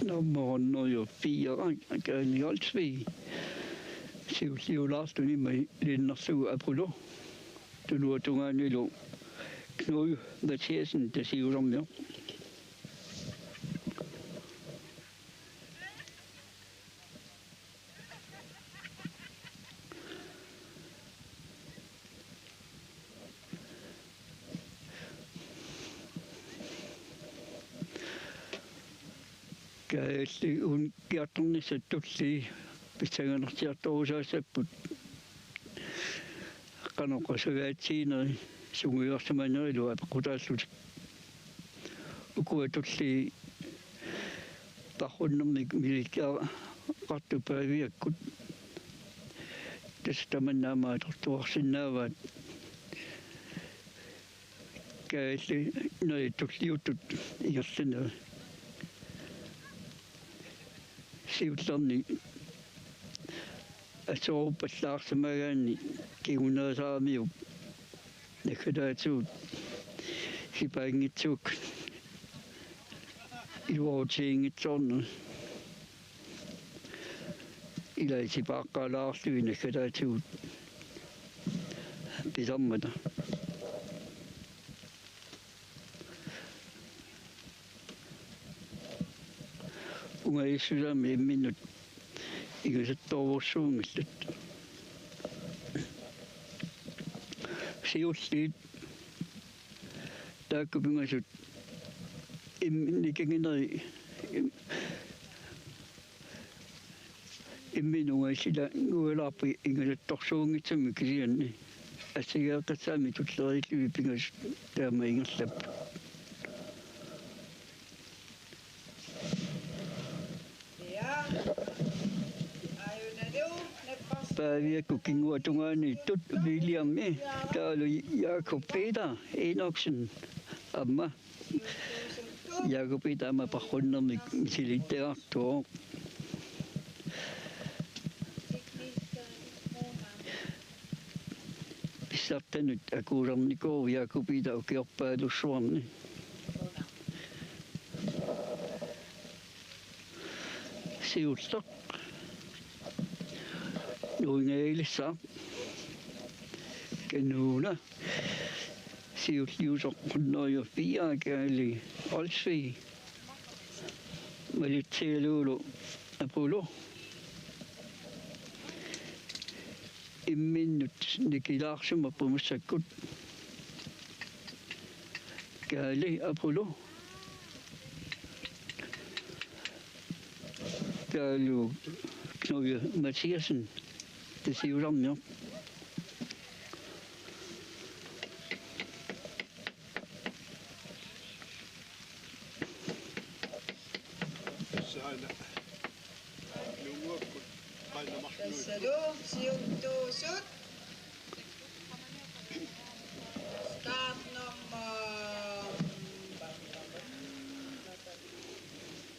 nummer hundrede og fire, Kaali Olsvig. Siulliulaarluni malinnaarlugu Apulu. Tunuatungaanilu Knud Mathiassen, tasiusarmioq. Kaajalli-, un-, -kkiartornissat tulliit pissanganartiartorusaassapput. Qanoq qasujaatiineri sungiusarsimanerilu apeqqutaallutik. Ukua tulliit parrunnermik milikkiaqartut Paaviakkut. Tassa tamanna aamma atortuarsinnaavaat. Kaajalli-, -neri tulliuttut ingerlanerat. Siullerni asooruppallaarsimagaanni kingunerisaramiuk naggataatigut sipaanngitsuukkut iluarutiginngitsoornerat. Ilai sipaaqqaalaarlugit naggataatigut pisarmata. Ungajassusaami imminnut ingasattorujussuunngillat. Siulliit taakku pingasut im-, nikinginerit im-, imminnut ungajassila-, -ngualaarput ingasattorsuunngitsumik, kisianni assigeeqqissaammi tulleriillugit pingasut taama ingerlapput. Ja. Aajuna napparsimapput. Paaviakkut kinguatungaaniittut Williami, taavalu Jakob Peter Enoksen aamma. Jakob Peter aamma parrunnermik misilittagaqartuuvoq. Pissartanut akuusarnikuuvoq Jakob Peter ukiorpaalussuarni. Siulleq nuingajalissaaq Kanuuna. Siulliusoq hundrede og fire, Kaali Olsvig. Malitsigalugulu Apulu. Imminnut nikilaarsimapput massakkut. Kaali Apulu. Taavalu Knud Mathiassen, tasiusarmioq. Saana. Lunguakkut qainnamarluit. Tassalu siuttuusut. Startnummer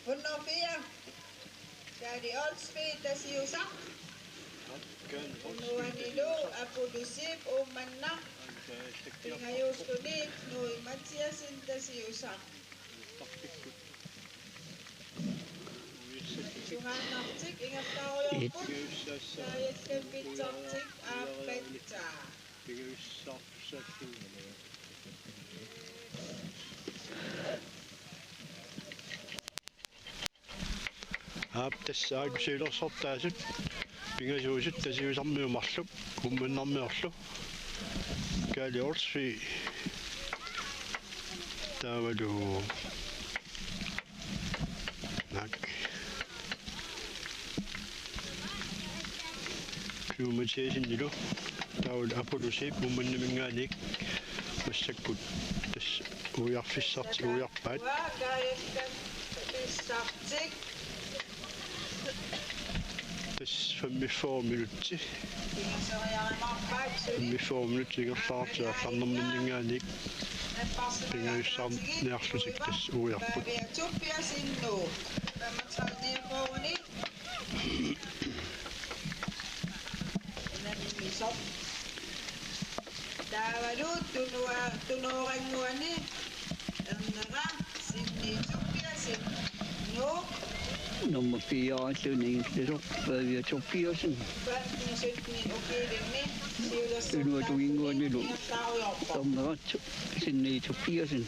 hundrede og fire. Kaali Olsvig, tasiusaq. Unuanilu Apulusiip Uummannaq, pingajuulluni Knud Mathiassen Tasiusaq. Sugaannartik ingerlaarujoorput, kaajallammiittartik aappattaa. Aap, tassa aajuku siulersortaasut pingasuusut Tasiusarmiut marluk Uummannarmiorlu. Kaali Olsvig taavalu naak Knud Mathiassenilu taavalu Apulusiip Uummannaminngaanniit massakkut tassa uiarfissartik uiarpaat. Uanga kaajallammiittartik. Tassa femogfyrre minutsi. Femogfyrre minutsi ingerlaartut aallarnerminninngaanniit pingajussarniarlutik tassa uiarput. Taavalu tunua-, tunuorannguani ernera Sinni Tobiassen. Nuuk. Nummer fire, afslutningsspiller, Pavia Tobiassen. Femten sytten ukiilinni siulersortaasuni ingerlaarujoorpoq. Tunua tunginnguanilu ernera Sinni Tobiassen.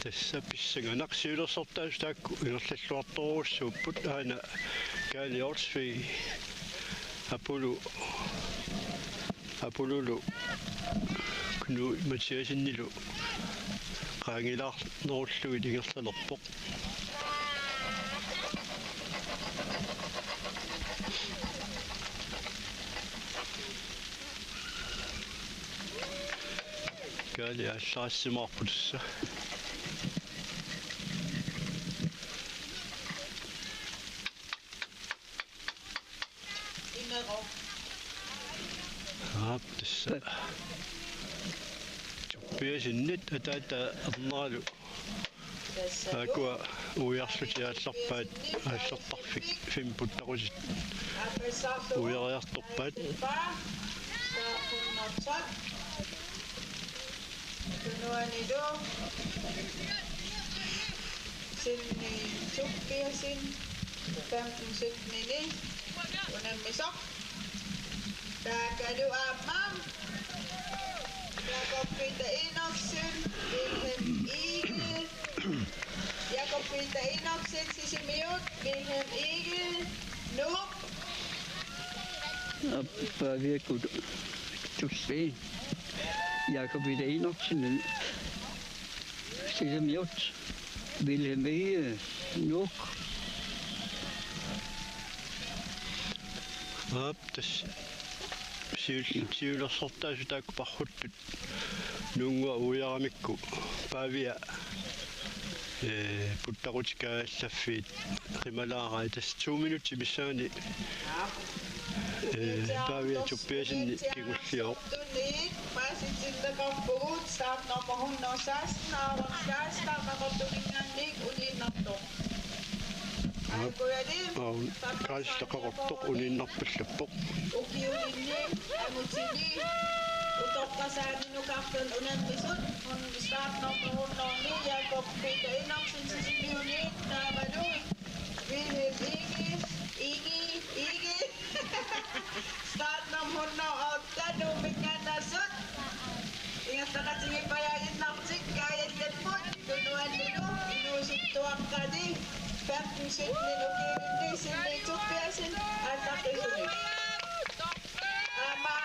Tassa pissanganaq siulersortaasut taakku ingerlalluartorujussuupput, aana Kaali Olsvig, Apulu, Apululu Knud Mathiassenilu qaangilaarnerullugit ingerlalerpoq. Kaali aallarassimaarput tassa. Imeroq. Aap, tassa. Tobiasseniit ataata erneralu. Aakkua uiarlutik aallarpaat aallertarfik fem puttaqutit uiariartorpaat. Tunuanilu Sinni Tobiassen femten sytten unammisoq. Taakkualu aamma Jakob Peter Enoksen, Vilhelm Egede. Jakob Peter Enoksen, Sisimiut, Vilhelm Egede, Nuuk. Pavia Knud Tulsvig. Jakob Peter Enoksen, Sisimiut, Vilhelm Egede, Nuuk. Aap, tassa siul-, siulersortaasut taakku parruttut Nuunnguaq uiaramikku Pavia, ee, puttaqutit kaajallaffiit qimalaarai, tassa to minutsit missaanni, ee, Pavia Tobiassen kingulliuvoq. Paasitinneqarpugut startnummer hundrede og seksten, Aaron Geisler, Qaqortuminngaanniit uniinnartoq. Aaron Geisler Qaqortoq uniinnarpallappoq. Ukiulinni angutini utoqqasaani nukartun unammisut, hun-, startnummer hundrede og ni, Jakob Peter Enoksen, Sisimiuni, taavalu Vilhelm Egede, Egede, Egede. Startnummer hundrede og otte, Nuumminngaanneersut. Ingerlaqatigiippajaaginnartik kaajallapput, tunuanilu inuusuttuaqqani femten sytten ukiulinni Sinni Tobiassen aallaqqisumik. Aamma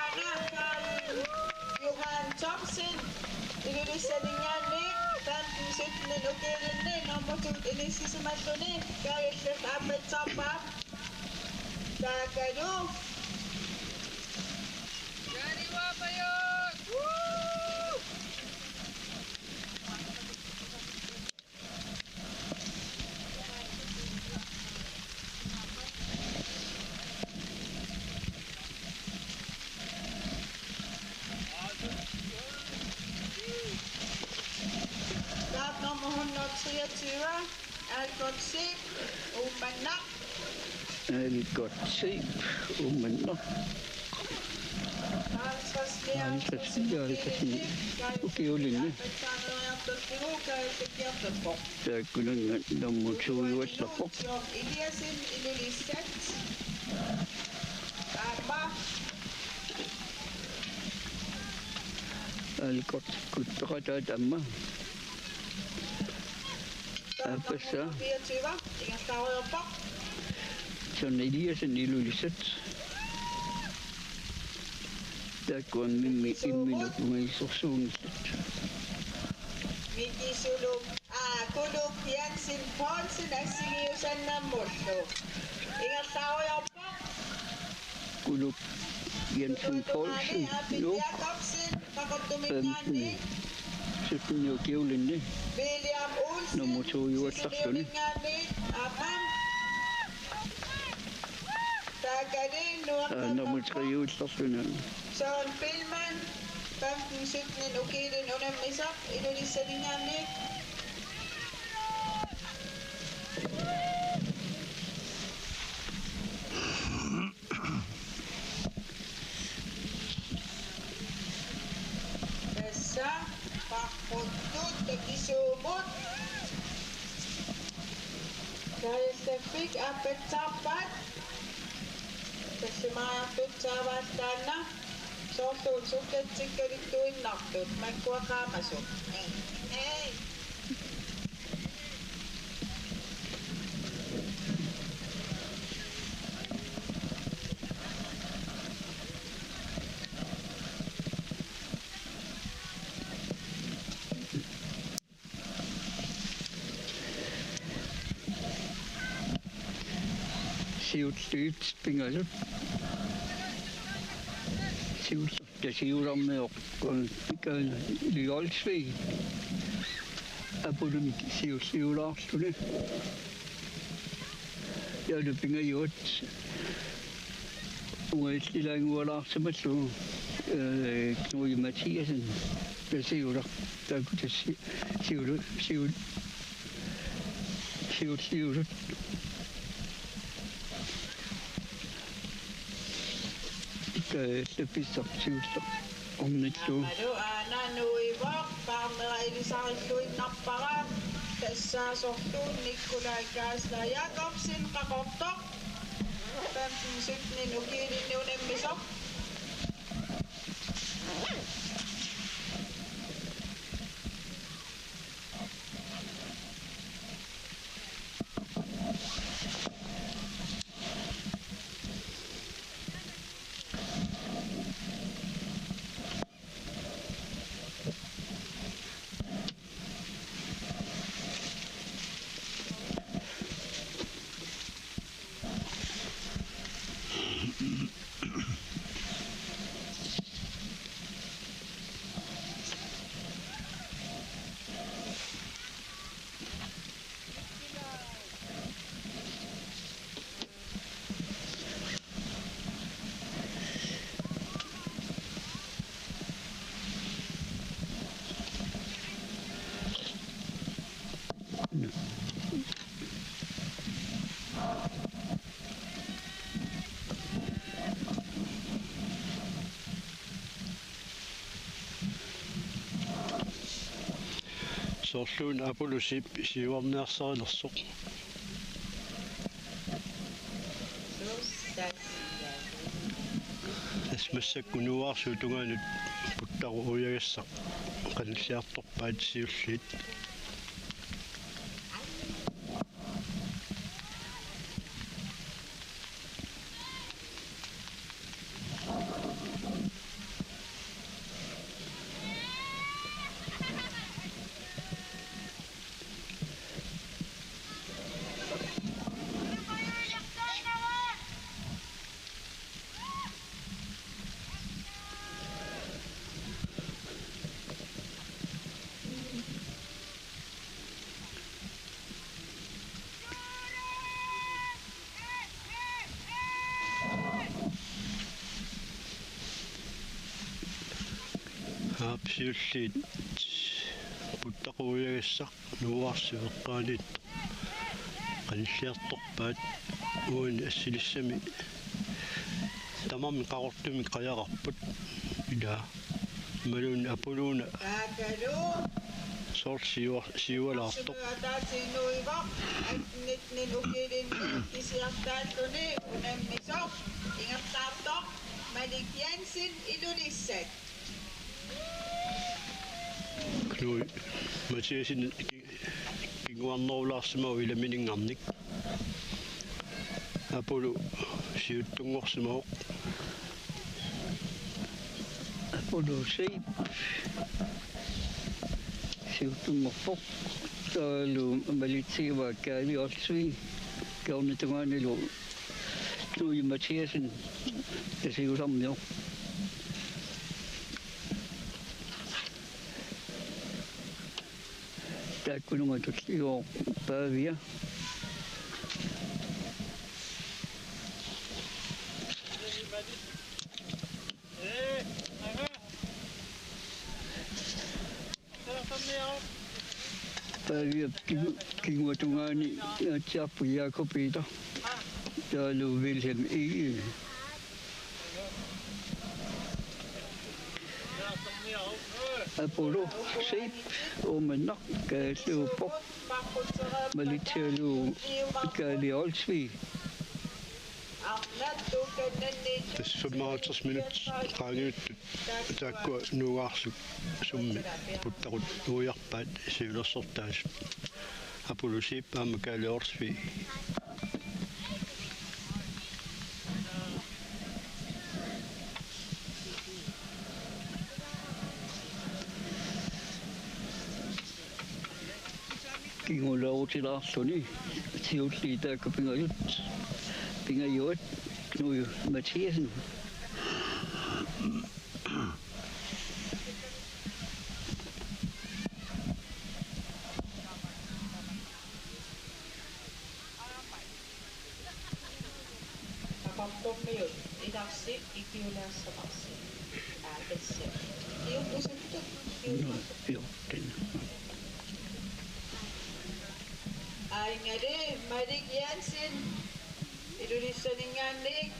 Karl Johan Thomsen Ilulissaninngaanniit femten sytten ukiulinni nummer to inissisimalluni kaajallaq aappatsaarpaa. Taakkualu. Startnummer hundrede og treogtyve, Algotsip Uummannaq. Algotsip Uummannaq. Halvtreds, halvtreds, halvtreds. Ukiulinni. Taakkunannga nummer to-ujuallarpoq. Eliasen Ilulissat. Aamma. Algotsikkut peqataat aamma. Aappassaa. Fireogtyve, ingerlaarujoorpoq. John Eliasen Ilulissat. Taakkuami immi-, imminut ungasorsuunngillat. Miki Suluk, aa, Kuluk Jensen Poulsen assigiusannamullu. Ingerlaarujoorpoq. Kuluk Jensen Poulsen, Nuuk, femten, sytten ukiulinni. William Olsen, nummer to-ujuallarluni. Sisimiuninngaanniit, aamma. Taakani Nuuk, aa, nummer tre-ujuallarluni. Søren Billmann, femten sytten ukiulinni unammisaq, Ilulissaninngaanniit. Tassa, paarputtut takisuumut. Kaajallaffik aappassaarpaat. Tallimariartussaavat taanna. Soorlu sukkatsikkaluttuinnartut, makkua qaamasut. Hej. Siulliit pingasut. Siul-, tassa siularmioq, Mikael Lyolsvig. Apulumi siulliulaarluni. Jaalu pingajuat. Ungaillilaanngualaarsimallugu, ee, Knud Mathiassen, tassa siulaq, taakku tassa si-, siulu-, siul-, siulliusut. Ee, lapissaq siulleq ornillugu. Aammalu aana nuivoq, paarnera ilisarilluinnarpara, tassa sorluun Nikolaj Kaasla Jakobsen, Qaqortoq. Femten sytten ukiulinni unammisoq. Soorluuna Apollo siip siuarniarsarilersoq. Tassa massakkut nuuarsiup tungaanut puttaru uiagassaq qanilliartorpaat siulliit. Aap, siulliit puttaru uiagassaq nuuarsiup eqqaaniittoq. Qanilliartorpaat uani assilissami tamarmik qaqortumik qajaqarput. Ila imaluunniit Apuluuna Taakalu. Soorlu siua-, siualaartoq. Ataatsip inuuvoq, atnitnin ukilinni kisiartaalluni unammisoq ingerlaartoq Malik Jensen Ilulissat. Knud Mathiassen ki-, kinguarnerulaarsimavoq ilaminingarnik. Apulu siuttunngorsimavoq. Apulu siip siuttunngorpoq. Taavalu malitsigaat Kaali Olsvig, kingornatungaanilu Knud Mathiassen, Tasiusarmioq. Taakkununnga tulliuvoq Paavia. Paaviap kingu-, kinguatungaani naatsiarput Jakob Peter. Taavalu Wilhelm Egede. Apulu siip Uummannaq kaajalluuppoq. Malitsigalu Kaali Olsvig. Tassa femoghalvtreds minut qaangiuttut taakkua nuugaarsuk summi puttaqut uiarpaat siulersortaasut. Apulu siip aamma Kaali Olsvig. Kingullerutilaarluni siulliit taakku pingajut, pingajuat Knud Mathiassen. Tapartormiut inarsi ikiulersamaarsi. Aa, tassa. Ikiupusuttut. Ikiupusuttut. Joo, den. Aa, ingali Malik Jensen. Ilulissaninngaanniit.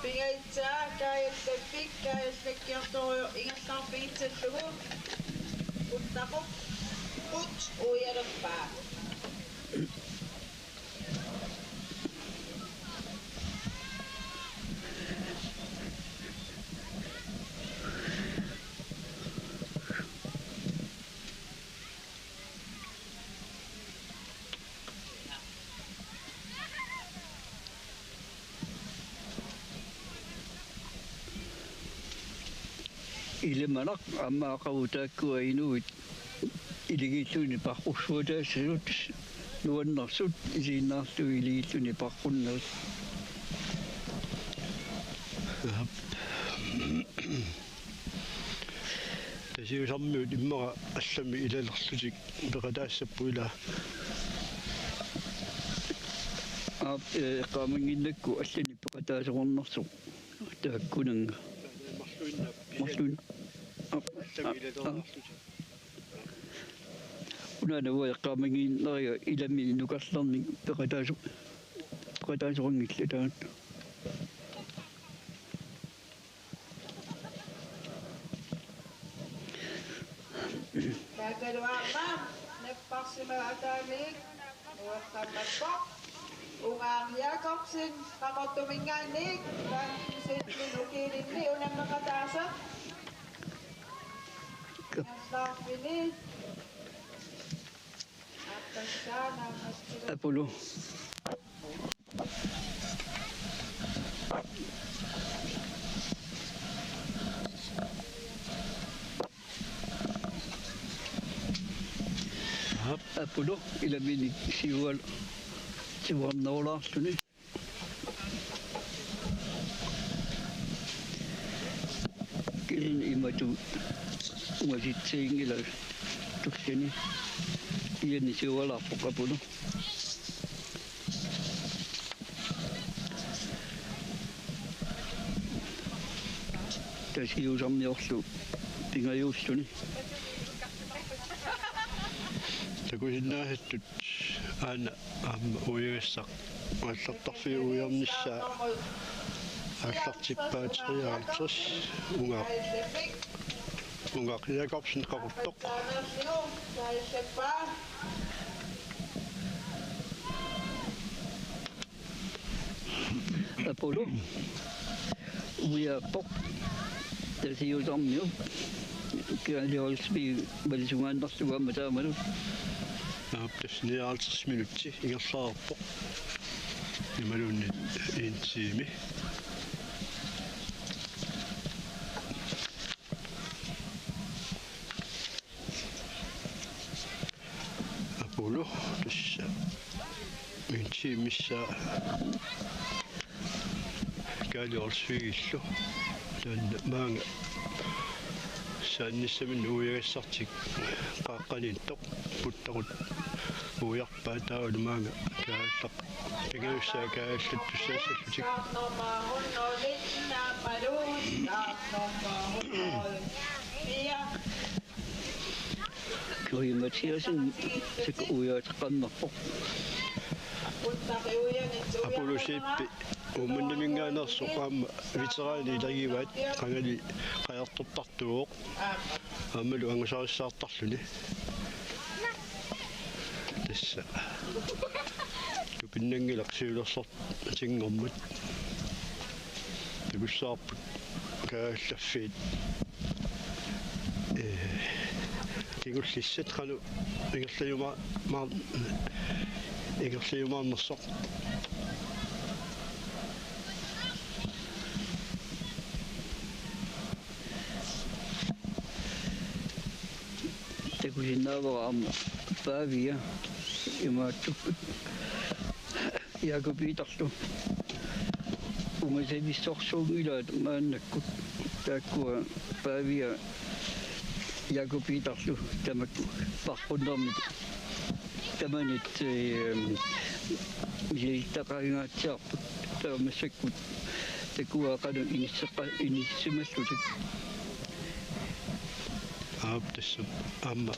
Pingajussaa kaajallappik, kaajallakkiartorujuk ingerlaarfigissallugu. Puttaqut uialerpaa. Ilimanaq aamma aqagu taakkua inuit iligiilluni paqqussuataasut nuannersut isiginnaarlugit iligiilluni paqqunnersut. Aap. Tasiusarmiut immaqa allamik ilalerlutik peqataassapput ila. Aap, eh, eqqaamannginnakku allanik peqataasoqarnersoq. Taakkunannga. Marluin-, aap, aap, aap. Unaana uanga eqqaamannginneriga ilami nukarlernik peqataaso-, peqataasoqanngillat taanna. Taakalu aamma napparsimavoq ataaniit ueqqammappoq. Ungaaq Jakobsen Qaqortuminngaanniit femten seksten ukilinni unammeqataasoq. Ingerlaarfini. Apulu. Apulu ilaminik siual-, siuarnerulaarluni. Kisianni imatut uasitsiinngilaq tullani. Kisianni siualaarpoq Apulu. Tasiusarmiorlu pingajuulluni. Takusinnaasutut aana aamma uiagassaq aallartarfiup uiarnissaa aallartippaa treoghalvtreds Ungaq, Ungaq Jakobsen Qaqortoq. Apollo uiaappoq Tasiusarmiu Kaali Olsvig valisungaannarlugu aamma taamalu. Aap, tassa nioghalvtreds minutsi ingerlareerpoq. Imaluunniit en time. Apollo tassa en time missaa Kaali Olsvigillu. Taanna maanga saannissaminnik uiagassartik qaaqqaniittoq puttarut uiarpaa, taavalu maanga kaallaq pingajussaa kaallattussaassallutik. Kuri Mathiassen takuuk uiateqqammerpoq. Apollo Zeebip Uummannaminngaanneersoq aamma veteranit ilagivaat, qangali qajartortartuuvoq aammalu angusarissaartarluni. Tassa tupinnanngilaq siulersortinngormat. Takussavarput kaallaffiit, ee, kingullissat qanoq ingerlajuma-, maar-, ingerlajumaarnersoq. Takusinnaavara aamma Pavia imaattoq Jakob Peterlu. Ungasavissorsuunngilaat maannakkut taakkua Pavia Jakob Peterlu tamakku paarrunnermik tamanit, ehm, misilittagaqangaatsiarput taava massakkut takuaa qanoq inisseqqa-, inissimallutik. Aap, tassa aamma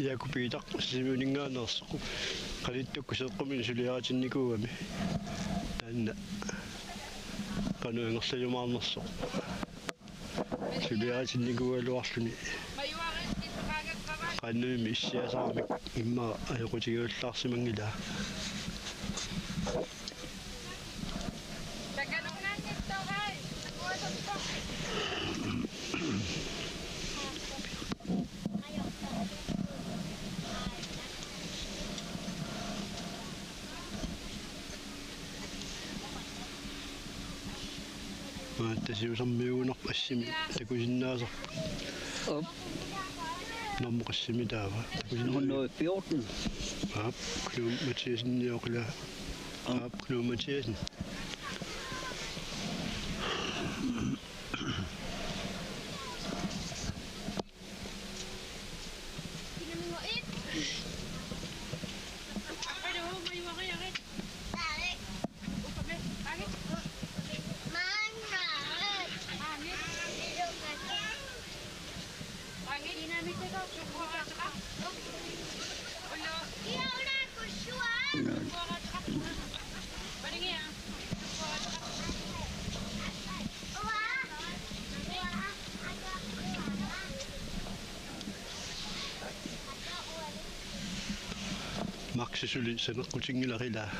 Jakob Peter Sisimiuninngaanneersoq qanittukkut seeqquminik suliaritinnikuugami. Taanna qanoq ingerlajumaarnersoq suliaritinnikuugaluarluni. Qaannamimmi issiasaramik immaqa ajoqutigiullaarsimanngilaa. Maanna Tasiusarmiugunarpoq assimi takusinnaasarput. Aap. Normu qassimi taava? Takusinnaasarput. Hundrede fjorten. Aap, Knud Mathiassen nioqila. Aap. Aap, Knud Mathiassen. Maxi suli saneqqutinngilara ilaa.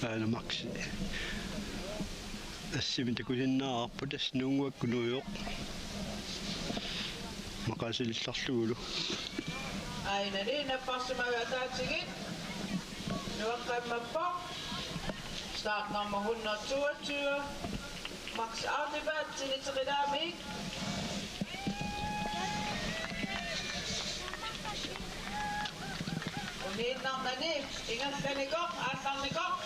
Aana Maxi assimi takusinnaavarput, tassa nuunnguakkut nuujoq maqaasilillarlugulu. Aajuna napparsimagaat ataatsigit nueqqammappoq. Startnummer hundrede toogtyve, Max Arneberg, Tiniteqilaamik. Ingerlanikoq, aallarnikoq.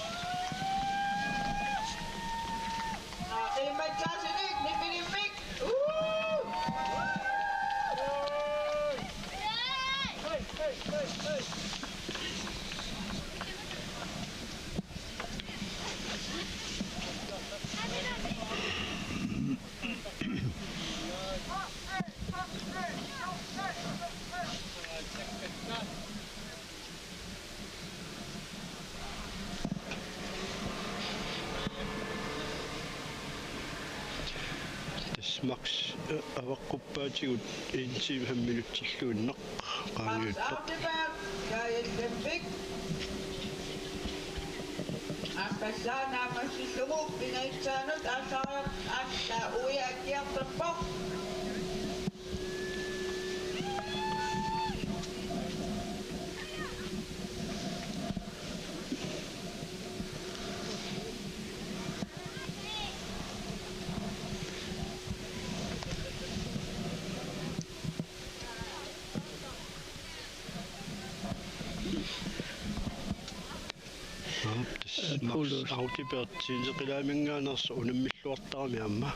Aa, qiimmatsaasunik, nipi nipi. Uu! Tassa Max, eh, avaqquppaatigut en time fem minutsilluinnaq qaangiuttoq. Max Arteberg, Kaja Lembæk. Aappassaa naammassillugu pingajussaanermut aallariartoq, aallaa uia akkiartorpoq. Aap, tassa Max Paulus Auti Berthelsen qilaamingaanneersoq unammilluartarami aamma.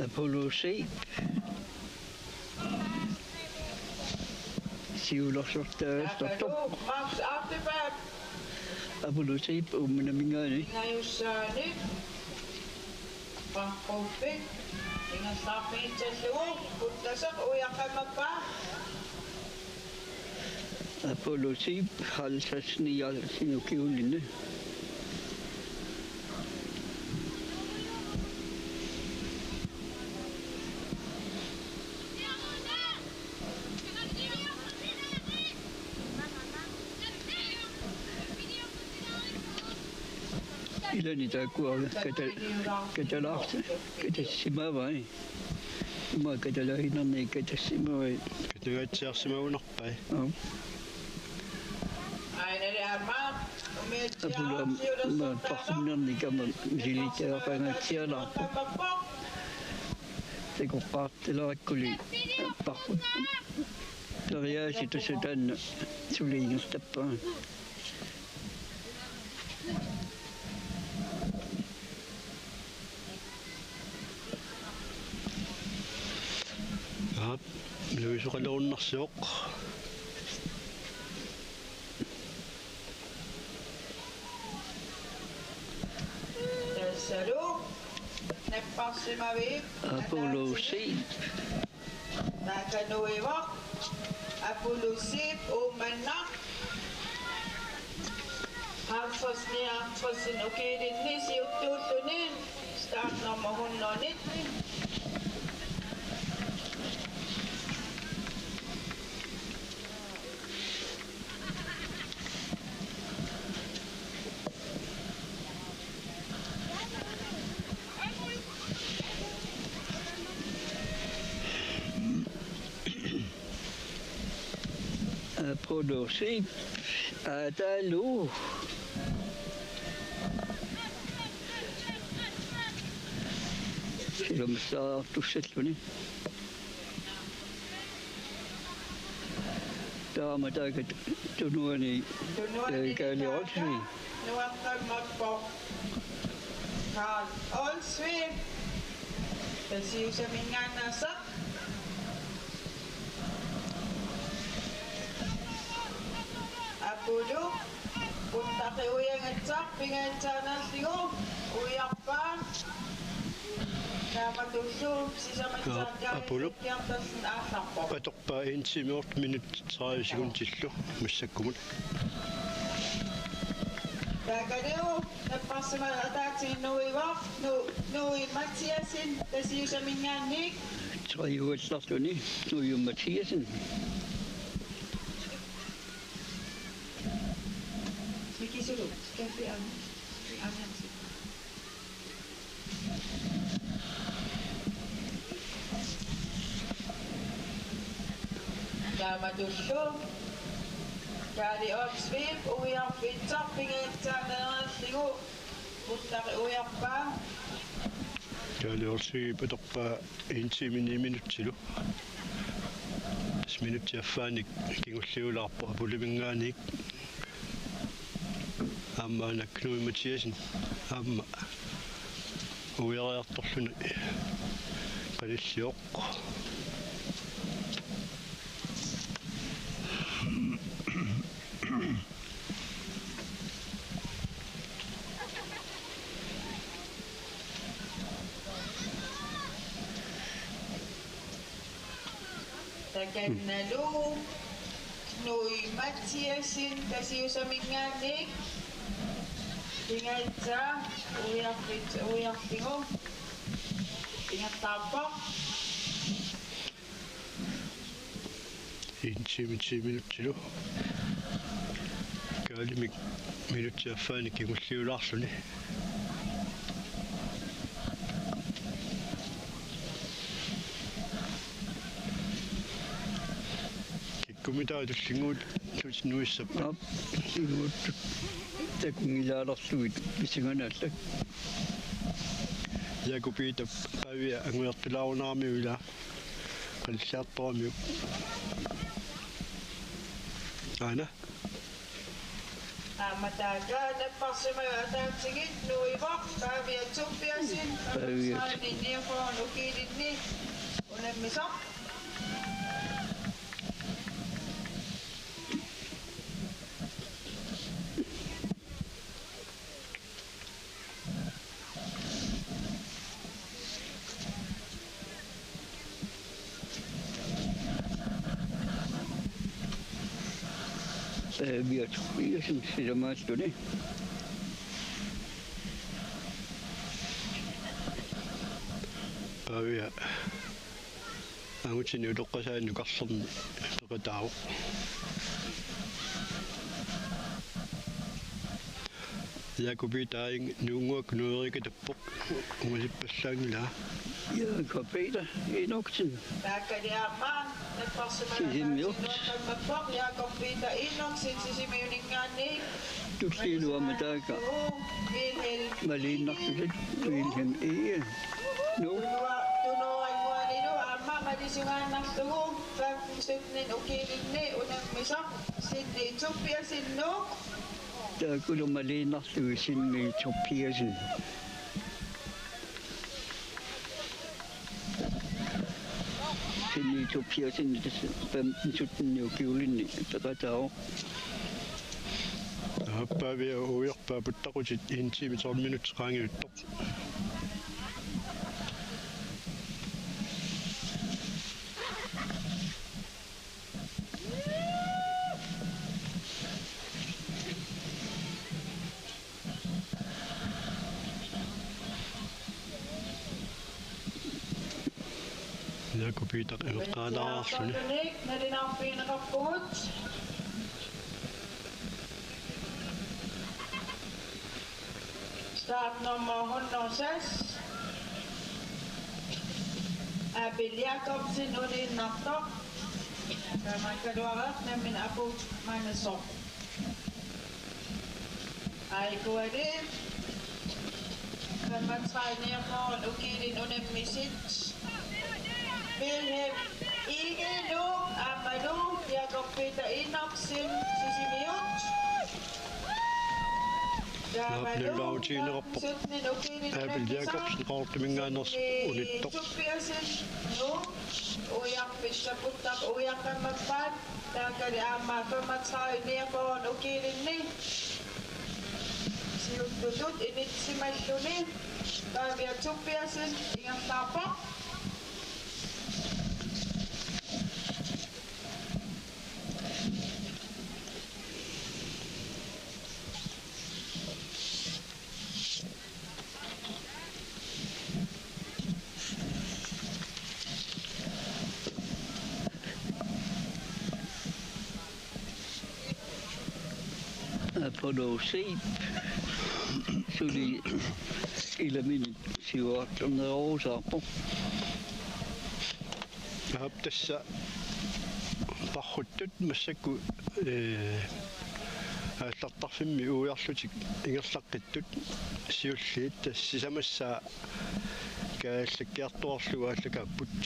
Apollo Zeeb. Siulersortaasoq. Max Arteberg. Apollo Zeeb Uummannaminngaanniit. Ingajussaanik. Paqquppi. Ingerlaarfigitsallugu. Kuttaseq uiaqqammappaa. Apollo Zeeb, halvtreds nioghalvfems ukiulinni. Ilani taakkua kata-, katalaarsi-, katassimavai. Ima katalaaginnarneq katassimavai. Katagaatsiarsimagunarpai. Aap. Ainali aamma Apullu aamma paarrunnernik aamma misilittagaqangaatsialaarpoq. Takoqqaartaleqquli paarrut periaasitut taanna suli ingerlappaa. Aap, nuisoqalerunarsivoq. Tassalu napparsimavik Apollo Zeeb. Taakanu ivoq Apollo Zeeb Uummannaq. Halvtreds nioghalvtreds ukiulinni siuttuulluni startnummer hundrede nitten. Apollo Zeeb, atalu. Silamassaartussalluni. Taama taakku tunuani, tunuani Kaali Olsvig. Nuannermappoq. Karl Olsvig. Tasiusaminngaanneersoq. Apollo. Puttaqi uiagassaq pingajussaanerlugu uiarpaa. Taamatullu sisamat Apollo. Aallarpoq. Atorpaa en time otte minut tredive sekundillu massakkumut. Taakaniu napparsimaneq ataatsimi nuivoq, Nu-, Nui Mathiassen, Tasiusaminngaanniit. Tajuallarluni, Nui Mathiassen. Mikisulu, kaffi aamma. Aamma. Taamatullu Kaali Olsvig uiarfitsaq pingajussaaneerlugu puttaqi uiarpaa. Kaali Olsvig atorpaa en time ni minutsilu. Tassa Minutsit affaanik kingulliulaarpoq Apuliminngaanniit. Aamma aana Knud Mathiassen aamma uiariartorluni qanillivoq. Takannalu Knud Mathiassen Tasiusaminngaanniit. Pingajuat uiarpit uiarpigu. Ingerlaarpoq. En time, ti minutsilu. Kaalimik minutsit affaanik kingulliulaarluni. Kikkummitaava tullinnguuttutit nuissappat? Aap, inuuttut takunngilaalerlugit pissanganaallutik. Jakob Peter Pavia anguniartulaarunaramiuk ilaa. Qanilliartoramiuk. Aana. Aamma taakku napparsimajuat ataatsigit nuivoq Pavia Tobiassen, Pavia. Saani niogfyrre ukiilinni unammisoq. Pavia Tobiassen silamaalluni. Pavia. Angutini utoqqasaani nukarlerni peqataavoq. Jakob Peter Nuunnguaq Knud Erik tappoq. Ungusippallaanngilaa. Jakob Peter Enoksen. Taakani aamma napparsimajuat Sisimiut. Ataatsinnut qammappoq Jakob Peter Enoksen Sisimiuninngaanniit. Tulliilu aamma taakku. Vilhelm. Maliinnarlutik Vilhelm Egede. Nu. Tunua-, tunuaannguanilu aamma malisungaannarlugu femten sytten ukiilinni unammisoq Sindre Tobiassen Nuuk. Taakkulu maliinnarlugit Sindre Tobiassen. Sindre Tobiassen tassa femten sytten ukiulinni peqataavoq. Aap, Pavia uiarpaa puttaqutit en time tolv minutsit qaangiuttoq. Jakob Peter eqqaalaarluni. Nalunaarfigineqarpugut. Startnummer hundrede og seks. Abel Jakobsen, uniinnartoq. Taamaakkaluartoq nammineq apuup maannasoq. Aikuali. Femogtredive niogfyrre ukiilinni unammisoq. Vilhelm Egede Nuuk, aammalu Jakob Peter Enoksen Sisimiut. Naapnerlautiinerappoq. Abel Jakobsen Qaqortuminngaanneersoq unittoq. Tobiassen Nuuk, uiarpit tapputaq uiaqqammappaat. Taakani aamma femogtredive niogfyrre ukiilinni siuttutut inissisimalluni Pavia Tobiassen ingerlaarpoq. Apollo Zeeb suli ilaminik siuartornerusaarpoq. Aap, tassa parruttut massakkut, ee, aallartarfimmi uiarlutik ingerlaqqittut siulliit tassa sisamassaa kaallakkiartuarlugu aallakaapput.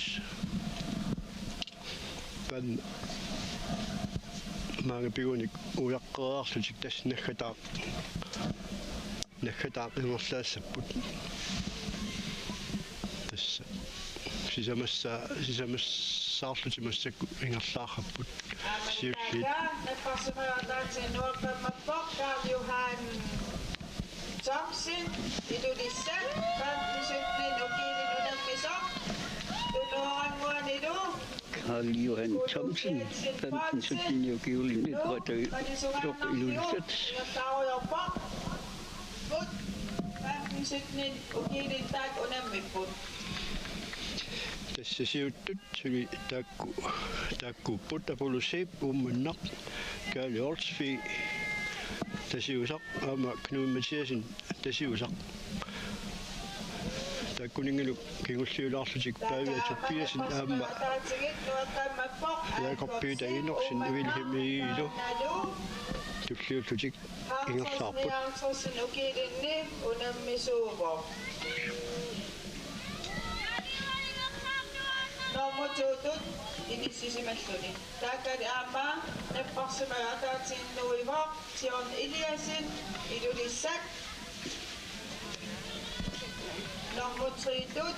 Maanga pigunik ujaqqeriarlutik tassa naggataaq, naggataaq ingerlaassapput. Tassa sisamassa-, sisamassaarlutik massakkut ingerlaarpagut. Siulliit. Napparsimajortaatsinni nuappammappoq Karl Johan Thomsen, Ilulissat, femten sytten ukiulinnik unammisoq. Tunuarannguanilu Karl Johan Thomsen, femten sytten ukiulinnik, Qaqortoq Ilulissat. Ingerlaarujoorpoq. Femten sytten ukiulinnik taakku unammipput. Tassa siuttut suli taakku, taakkuupput Apollo Zeeb Uummannaq, Kaali Olsvig Tasiusaq aamma Knud Mathiassen Tasiusaq. Taakkuninngillu kingulliulaarlutik Pavia Tobiassen aamma Jakob Peter Enoksen Wilhelm Egedelu tulliullutik ingerlaarput. Ukiulinni unammisuuvoq. Normu to-tut inissisimalluni. Taakani aamma napparsimajortaatsinni nuivoq John Eliassen, Ilulissat. Normu tre-tut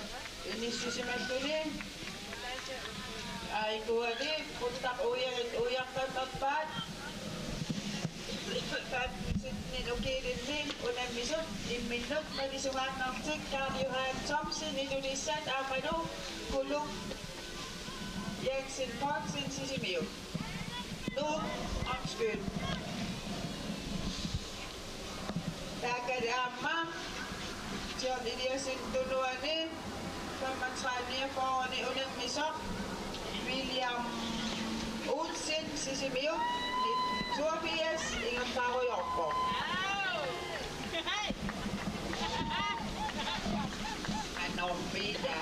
inissisimalluni. Aikuali, Quttaq Uiagut ujaqqammappaat. Femten sytten ukiulinni unammisut imminnut malisungaannartik Karl Johan Thomsen, Ilulissat, aammalu Kuluk Jensen Poulsen, Sisimiut. Nuuk, undskyld. Taakani aamma John Eliassen tunuani femogtredive niogfyrre unammisoq, William Olsen, Sisimiut, nitten toogfirs, ingerlaarujoorpoq. Anormita.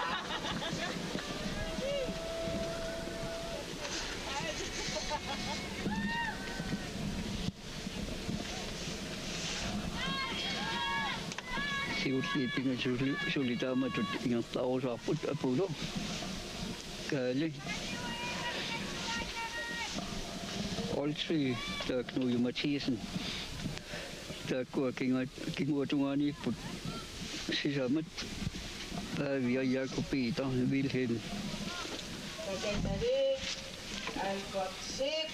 Siulliit pingasut suli, suli taamatut ingerlaarusaarput: Apollo, Kaali, Olsvig, taakku Knud Mathiassen. Taakkua kinga-, kinguaatungaaniipput sisamat: Pavia, Jakob Peter, Wilhelm. Takanali, Albert Zeeb.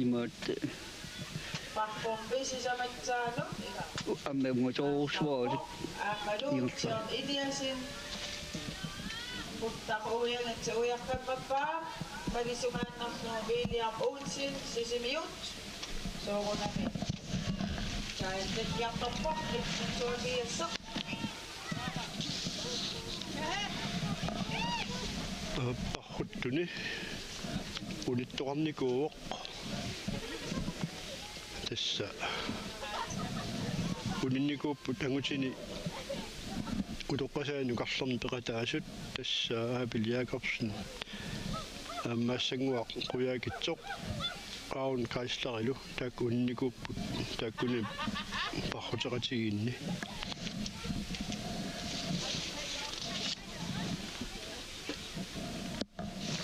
Imaat. Paarpummi sisamassaanut, ila. Aamma ungasoorsuarput. Aammalu John Eliassen. Quttaq Uiagut ujaqqammappaa. Malisungaannarlugu William Olsen, Sisimiut. Soorunami. Taanna takkiartorpoq, nitten toogfirs. Parruttuni unittoqarnikuuvoq. Tassa uninnikuupput angutini utoqqasaani nukarlerni peqataasut, tassa Abel Jakobsen aammassannguaq Qujaukitsoq, Aun Kreislerilu, taakku uninnikuupput taakkuni parruteqatigiinni.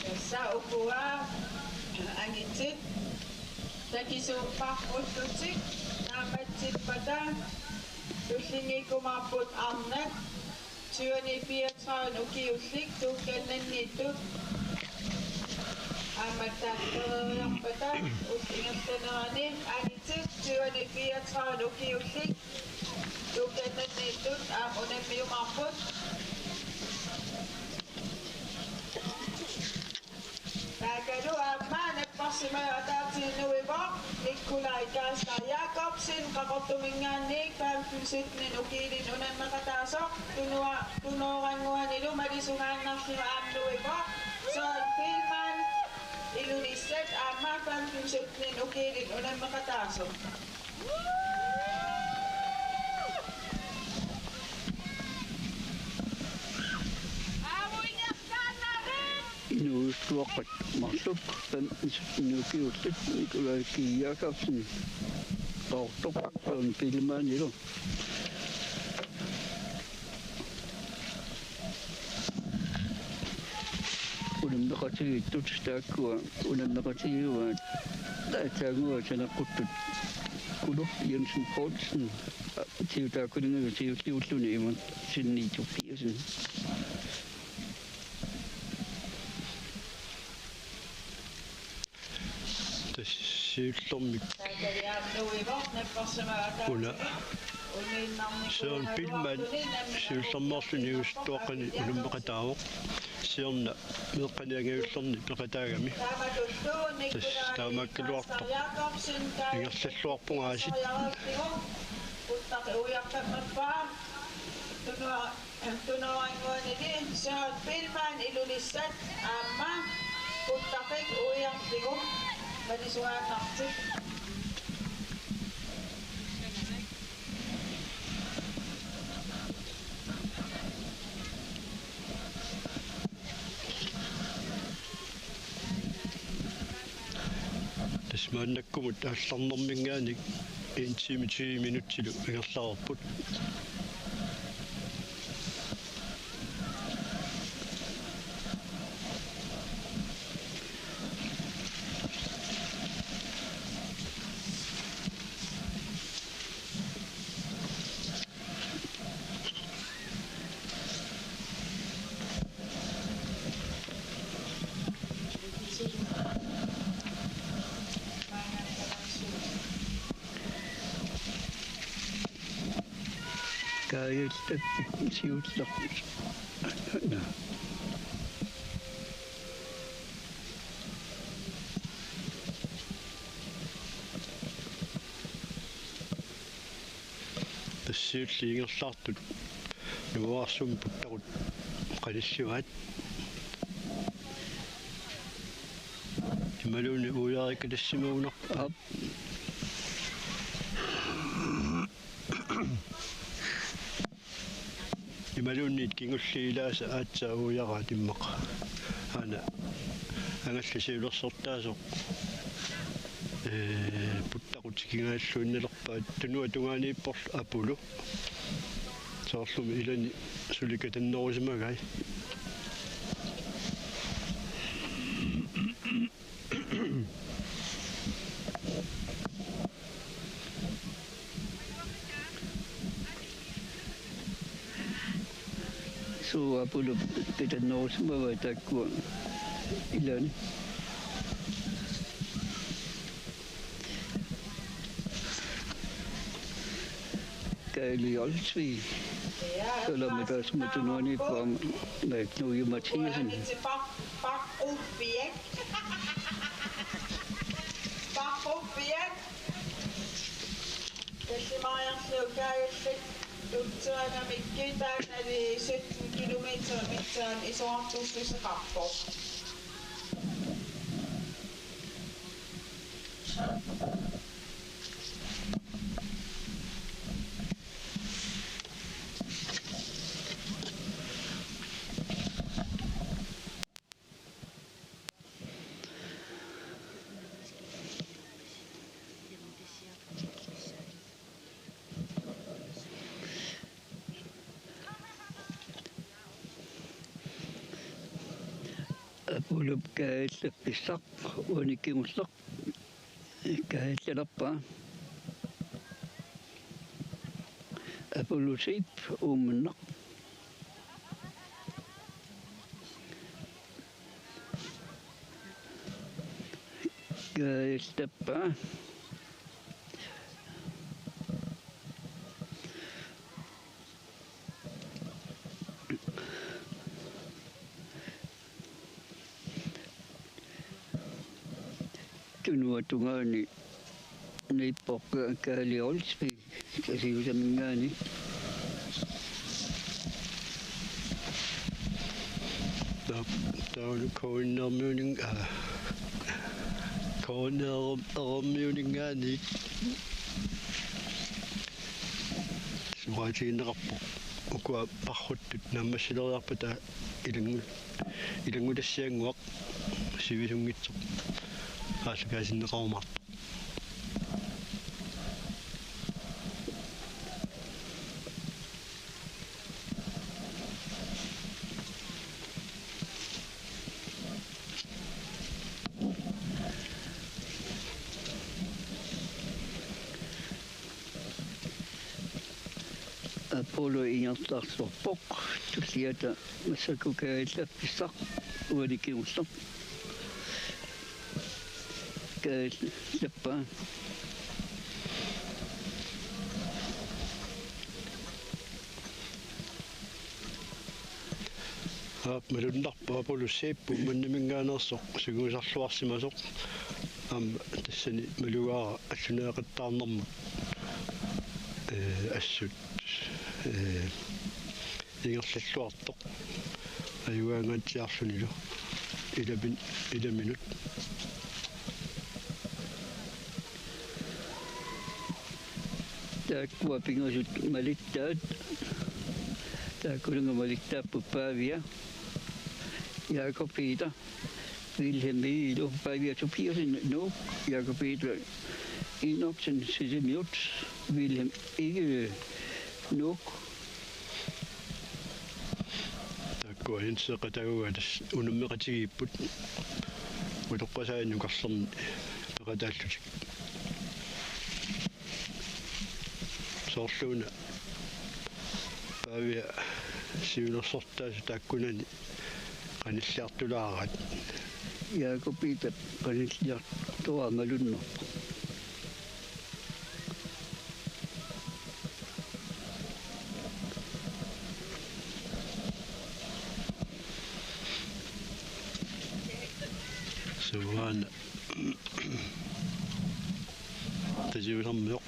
Tassa ukua angitigut takisuupput parruttutik naammatsippata, tullinngiikkumaarput arnat tyveni fireogtredive ukiullit tuukkannanniittut. Aamma taakku pereeriarpata ullup ingerlanerani angitigut tyveni fireogtredive ukiullit tuukkannanniittut aamma unammiumaarput. Taakalu aamma napparsimajortaatsinni nuivoq Nikolaj Kaasla Jakobsen, Qaqortuminngaanniit, femten sytten ukiulinnik unammeqataasoq, tunua-, tunuorannguanilu malisungaannarlugu aamma nuivoq Søren Biilmann, Ilulissat, aamma femten sytten ukiulinnik unammeqataasoq. Inuusuttuaqqat marluk, femten sytten ukiullit, Nikolaj K. Jakobsen, Qaqortoq, Søren Biilmannilu. Ulim Neqatigiittut taakkua unammeqatigiuaat, taannaannguaq saneqquttut Kulu Jensen Poulsen, siutaakkuninnga siulliulluni imatut sinniituppiasin. Tassa siullermik una Søren Biilmann siullermeerluni iusuttuaqqani unammeqataavoq. Siorna meeqqani angajullerni peqataagami. Tassa taamaakkaluartoq ingerlalluarpunga aasiit. Tunuannguanili Søren Biilmann Ilulissat aamma Puttaqit uiartigu malisuaannartik. Tassa maannakkumut aallarnerminngaanniit en time tyve minutsilu ingerlareerput. Kaajallap siulleq. Tassa siulliit ingerlaartut Nuuarsummut Puttaqut qanillivaat. Imaluunniit uiarikkatassimavunarpoq. Aap. Imaluunniit kingulliit ilaasa aatsaat uiaraat immaqa. Aana angallat siulersortaasoq, ee, Puttaqut tikingaalluinnalerpaat, tunuata tungaaniipporlu Apulu. Soorlumi ilani suli katannerusimagai. Suu, Apulup katannerusimavai taakkua ilani. Kaali Olsvig. Soorlu taassuma tunuaniippoq aamma Knud Mathiassen. Paqquppiaq. Paqquppiaq. Tallimariarlugu Kaajallak tutsiangamikki taannali sytten kilometer mittaan isorartussuseqarpoq. Apulup Kaajallaqqissaq uani kingulleq kaajallalerpaa. Apulu Zeeb Uummannaq. Kaajallappaa. Tunuata tungaani niippoq Kaali Olsvig Tasiusaminngaanniit. Taava, taava K N R-miunin-, aa, K N R-miuninngaanniit suaatigineqarpoq. Ukua parruttut naammassileriarpata ilanngu-, ilanngutassiannguaq sivisunngitsoq aallakaatinneqarumaartoq. Apollo ingerlaartorpoq, tulliata massakkut kajallappissaq, uani kingulleq kajallappaa. Aap, malunnarpoq Apollo Zeeb Uummannaminngaanneersoq sungiusarluarsimasoq. Aamma tassani malugaara allunaqattaarnermut, ee, assut, ee, ingerlalluartoq. Ajugaangaatsiarlunilu ilamin-, ilaminut. Taakkua pingasut malittaat. Taakkununnga malittaapput Pavia, Jakob Peter, Vilhelm Egede, Pavia Tobiassen, Nuuk, Jakob Peter Enoksen, Sisimiut, Vilhelm Egede, Nuuk. Taakkua inseqataguga tassa unammeqatigiipput. Utoqqasaannukarlerni peqataallutik. Soorluuna Pavia siulersortaasoq taakkunani qanilliartulaaraat. Jakob Peter qanilliartoraat malunnarpoq. Suvaana. Tasiusarmioq.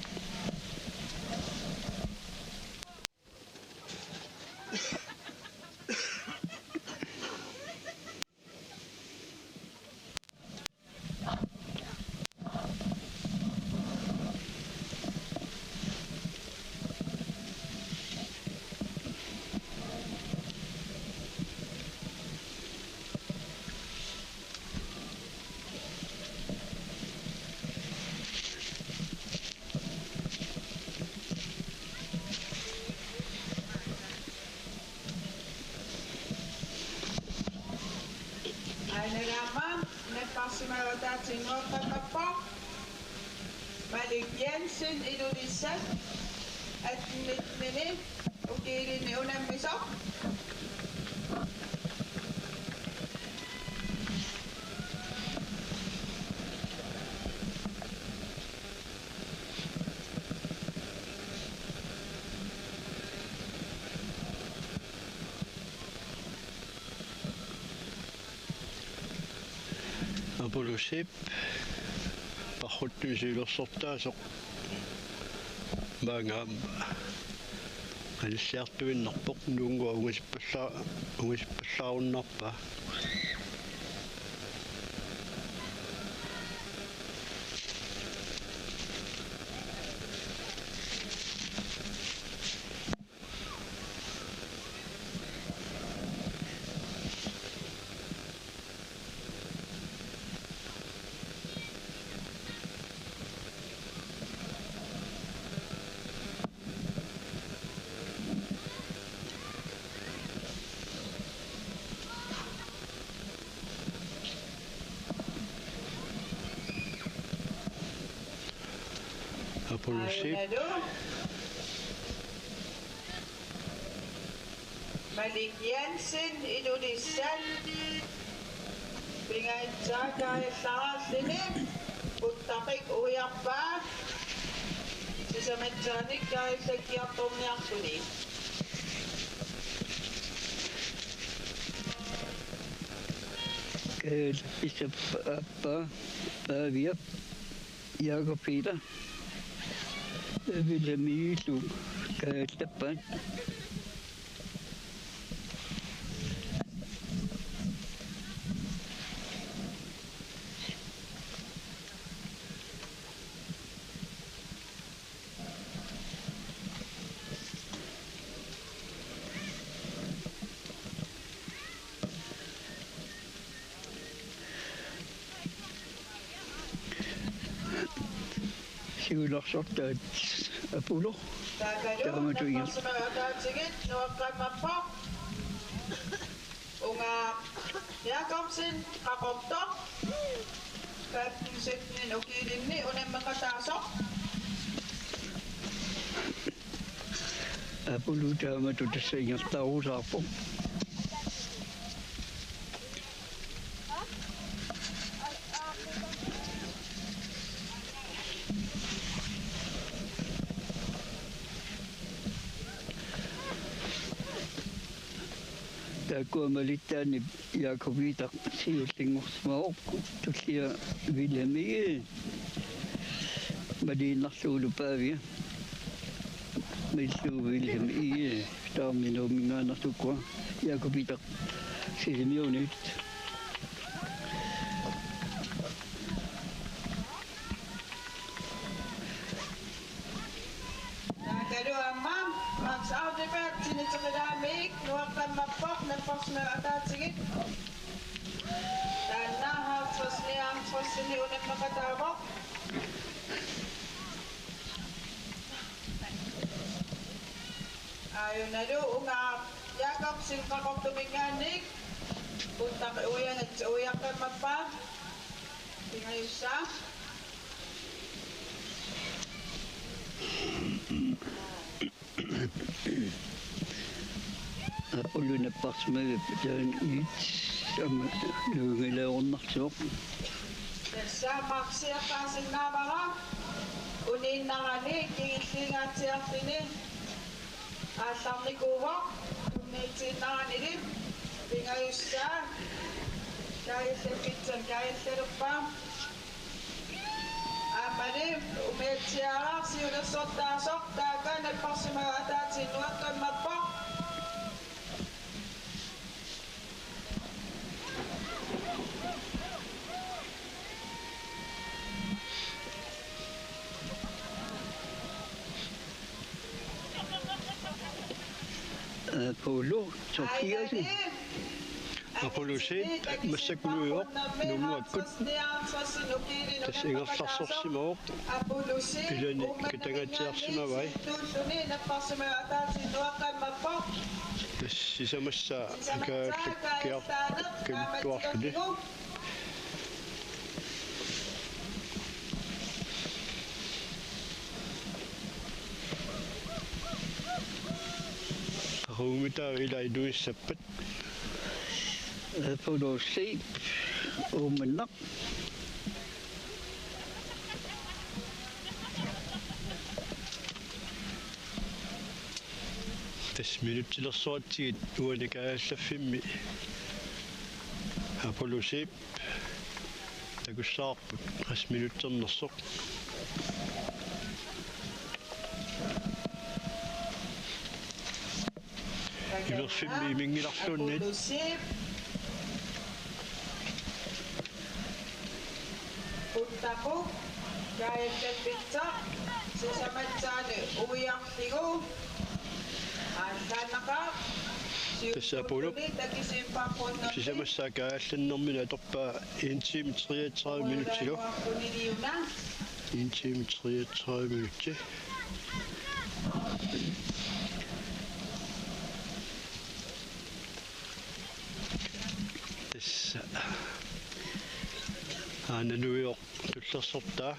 Aana aamma napparsimavataatinnguaqqammerpoq Malik Jensen, Ilulissat, atten nitten ukiilinni unammisoq. Apollo Zeeb, Parruttumik siulersortaasoq, maanga aamma qanilliartuinnarpoq, nuunngua ungasippallaa-, ungasippallaarunnaarpaa. Apollo Zeeb. Aanalu. Malik Jensen, Ilulissat. Pingajuat kajallaarluni. Puttaqik uiarpaa. Sisamannaanik kajallakkiartorniarluni. Kajallappissaq aappaa, Pavia, Jakob Peter, Vilhelm Egedelu kajallappaat. Siulersortaat Apollo. Taamaattoq ingerlaarsimavataatigut nuaqqammerpoq. Unga Jakobsen, Qaqortoq. Femten sytten ukiilinni unammeqataasoq. Apollo taamatut tassa ingerlaarusaarpoq. Taakkua malittaanni Jakob Peter siullinngorsimavoq, tullia Vilhelm Egede maliinnarlugulu Paavia. Millu Vilhelm Egede, taarmi Nuumminngaanneersukkua, Jakob Peter Sisimiunit. Taakkualu aamma Max Audibert siniteqilaamik nueqqammappoq, napparsimavaa ataatsigit. Taanna halvtreds nioghalvtredsini unammeqataavoq. Aajunalu Ungaaq Jakobsen Qaqortuminngaanniit, Puttaq uianit uiaqqammappaa, pingajussaa. Apollo napparsimavippoq taanna aamma nuunngilaarunnarsivoq. Tassa Maxi eqqaasinnaavara uniinnarani kingulliungaatsiarluni aallarnikuuvoq, tunniutiinnarani pingajussaa, kaajallaffitsan kaajallalerpaa. Aammali umiatsiaaraq siulersortaasoq taakku napparsimavaa ataatsit nueqqammappoq. Apollo Tobiassen. Apollo C, massakkut nuivoq Nuummuakkut. Tassa ingerlarsorsimavoq. Ilani katangaatsiarsimavai. Tassa sisamassaa kaallakkiartortuarluni. Qaqugumitaa ilai nuissappat. Apollo C, Uummannaq. Tassa minutsilersoratsigit uani kaajallaffimmi Apollo C takussavarput qassit minutsernersoq. Imerfimmi iminngilarluunniit. Puttaqu kaajallaffitsoq sisamassaani uiarlugu aallaannaqaaq. Tassa Apollo. Takisiinnarput. Sisamassaa kaajallannermini atorpaa en time treogtredive minutsilu. En time treogtredive minutter. Tassa. Aana nuivoq tullersortaa.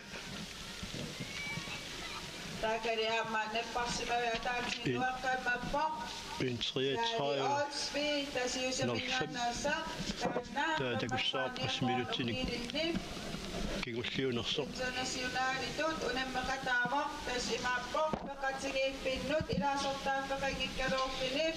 Taakani aamma napparsimavaa ataatsit nueqqammappoq. En treogtredive nul fem. Taava takussavarput qassit minutsinik kingulliunersoq. Internationalitut unammeqataavoq, tassa imaappoq peqatigiiffinnut ilaasortaaffeqanngikkaluarluni.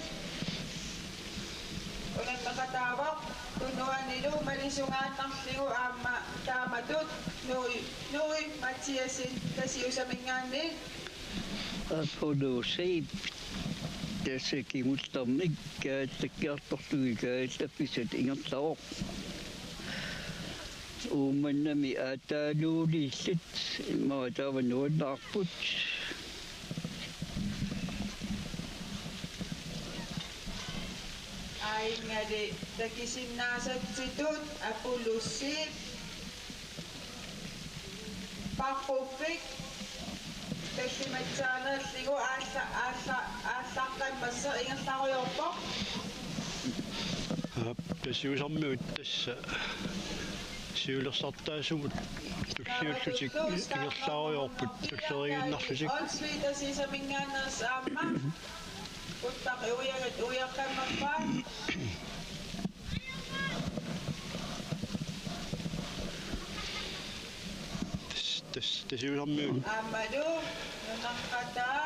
Unammeqataavoq tunuanilu malisungaannarlugu aamma taamatut Nui, Nui Mathiassen Tasiusaminngaanniit. Apollo Zeeb, tassa kingullermik kaajallakkut kaajallaffissat ingerlavoq. Uummannami aataaluuliillit, immaqa taava nuannaarput. Aajuna takusinnaasatsitut Apollo Zeeb Parruffik tallimatsaanerlugu aalla-, aalla-, aallaqqammasseq ingerlarujoorpoq. Aap, Tasiusarmiut tassa siulersartaasumut tulliullutik ingerlarujoorput tulleriiginnarlutik. Onsvig Tasiusaminngaanneersoq aamma. Kuttaq uiagat uiaqqammerpaat. Tas-, tas-, Tasiusarmiut. Aammalu nunaqqataa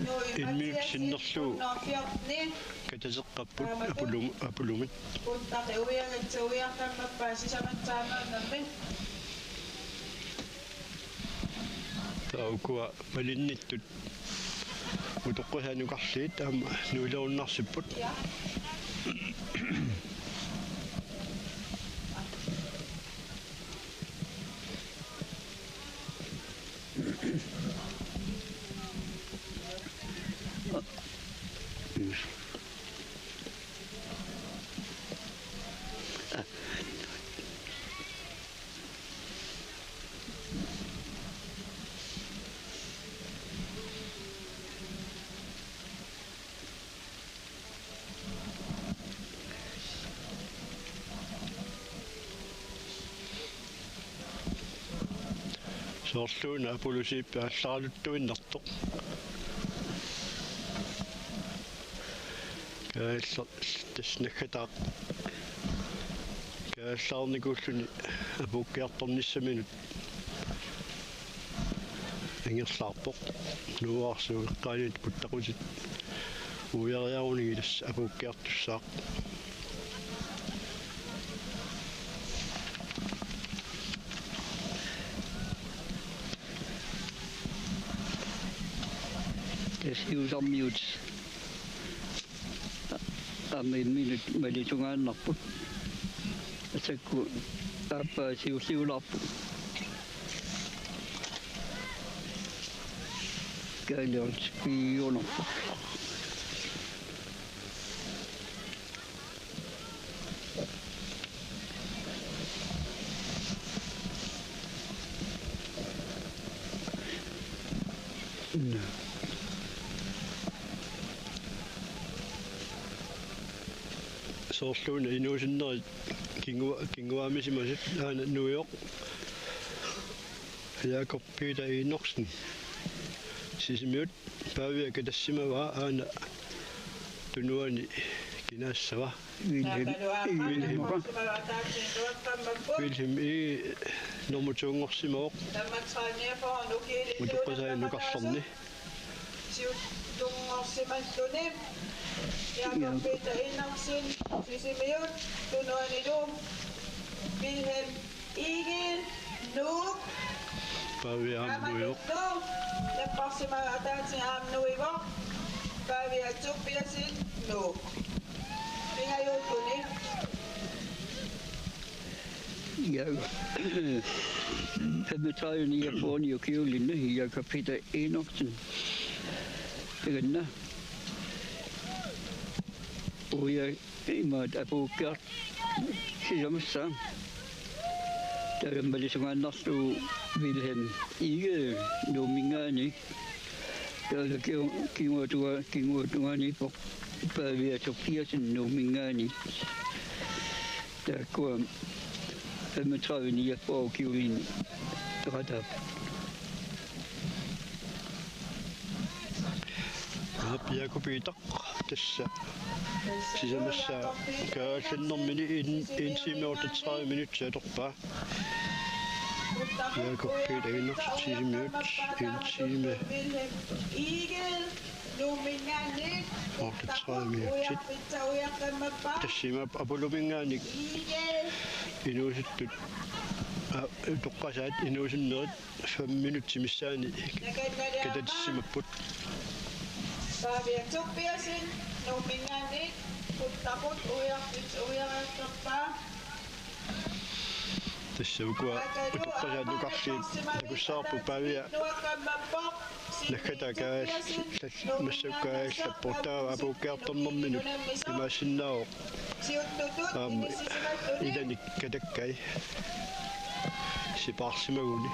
Nuui Immiuk Mathiassen sinnerlugu. Hundrede fjorten. Kataseqqapput. Aammalu apulum-, apulumit. Kuttaq uiagat uiaqqammerpaat sisamat saamaannarmik. Taava ukua malinnittut utoqqusaanukarliit aamma nuilerunnaarsipput. Soorluuna apulusiippi aallaraluttuinnartoq. Kaallar-, tassa naggataaq. Kaallaarnikuulluni apuukkiartornissaminut angerlaarpoq. Nuuarsuup eqqaaniit puttaqutit uiariarunigit tassa apuukkiartussaaq. Tasiusarmiut. Aamma imminut malisungaannarput. Asakku aappaa siulliulaarput. Kaaliortipiunarput. Soorluuna inuusinnerit kingua-, kinguaamisimasut aana nuioq Jakob Peter Enoksen Sisimiut. Pavia katassimavaa aana tunuani kinaassava. Wilhelm. Wilhelm. Wilhelm Egede nummer to-nngorsimavoq. Utoqqusaanukarluni. Siuttunngorsimalluni. Jakob Peter Enoksen Sisimiut tunuanilu. Wilhelm Egede, Nuuk. Pavia aamma nuivoq. Aamma Nuuk. Napparsimavoq ataatsimoorluni aamma nuivoq. Pavia Tobiassen, Nuuk. Pingajuulluni. Ja. Femogtredive niogfyrre ukiulinni Jakob Peter Enoksen. Takanna. Uia imaat apuukkiart- sisamassaaq. Taava malisungaannarlugu Wilhelm Egede Nuumminngaanniit. Taava ki-, kinguaatunga-, kinguaatungaaniippoq Pavia Tobiassen Nuumminngaanniit. Taakkua femogtredive niogfyrre ukiulinni peqataapput. Aap, Jakob Peter. Tassa sisamassaa kaallarnermini en, en time otteogtredive minutsit atorpaa. Jakob Peter Enoksen Sisimiut, en time otteogtredive minutsit. Tassa imaappoq apuluminngaanniit inuusuttut, aa, utoqqasaat inuusunnerit fem minutsit missaanni katatissimapput. Pavia Tobiassen Nuumminngaanniit, kuttaqut uiartut uiariartorpaa. Tassa ukua utoqqasaat nukarliit takussavarput Pavia. Naggataa kaal-, massakkut kaallappoq, taava apuukkiartornerminut imaassinnaavoq. Aamma ilanik katakkai sipaarsimaguni.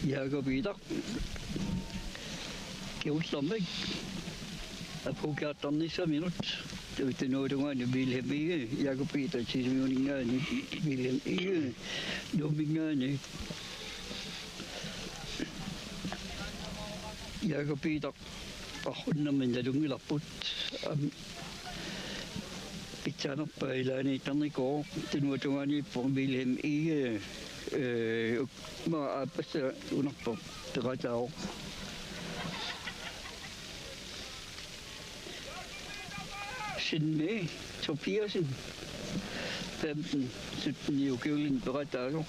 Jakob Peter. Kingullermik apuukkiartornissaminut. Taava tunuatungaani Wilhelm Egede, Jakob Peter Sisimiuninngaanniit, Wilhelm Egede Nuumminngaanniit. Jakob Peter Arhunnermi nalunngilarput. Am, pitsaanerpaa ilaani tarnikoq tunuatungaaniippoq Wilhelm Egede, eh, uk-, ma aappassaa unarpoq peqataavoq. Sinni Tobiassen, femten sytten ukiulinni peqataasoq,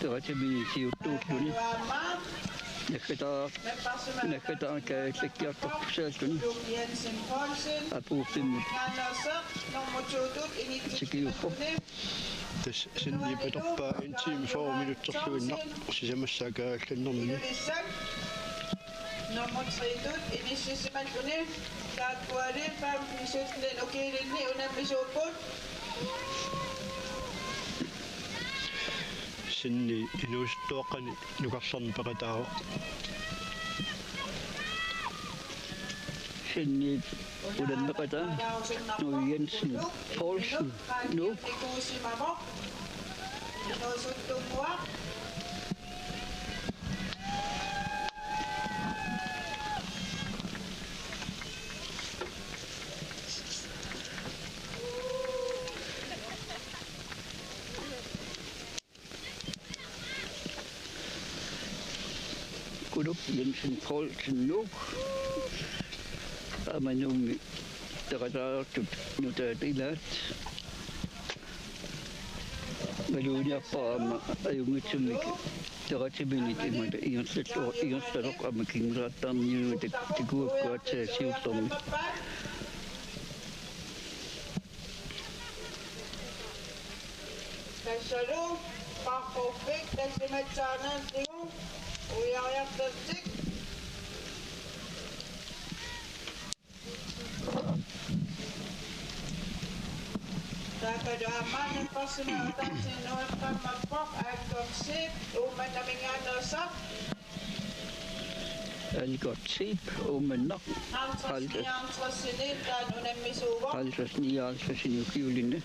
peqataasoq siuttuulluni. Naggata-, naggataakka lakkiartortussaalluni. Apuuffimmi tikiuppoq. Tassa sinni peqarpaa en time fyrre minutserluinnaq sisamassaakaagallannermini. Nummer tre-tut inissisimallutik. Taakkuali femten sytten ukiulinni unammisuupput. Sinni inuusuttuaqqani nukarlerni peqataavoq. Sinni unammeqataa Knud Jensen Poulsen, Nuuk. Inuusuttunnguaq. Knud Jensen Poulsen, Nuuk. Aamma Nuummi peqataalertut nutaat ilaat. Maluuniarpara aamma ajunngitsumik peqatiminit imaluunniit ingerlallu-, ingerlavoq aamma kingusaartarniunik tak-, takuakku aatsaat siullermi. Tassalu qarquffik tallimatsaarnertigu uiariartortik. Taakku aamma napparsimaqataassinnaveqqammappoq Algotsip Uummannaminngaanneersoq. Algotsip Uummannaq. Halvtreds nioghalvtreds taanna unammisuuvoq. Halvtreds nioghalvtreds ukiulinni.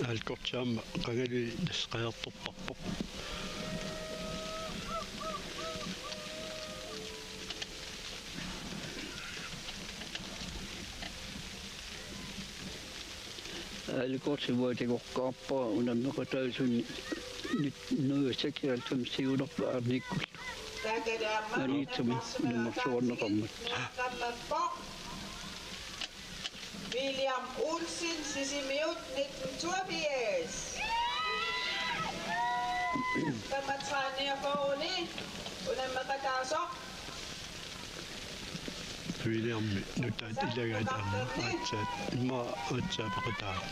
Algotsi aamma qangali nasseqajartortarpoq. Algotsi uagut takoqqaarpara unammeqataasuni nitten hundrede og seksoghalvfems siunerpaarnikkullu. Maniitsumi unammersuarneqarmat. William Olsen, Sisimiut, nitten toogfirs. Femogtredive niogfyrre unammeqataasoq. Williamip nutaat ilagaat aamma aatsaat, immaqa aatsaat peqataavoq.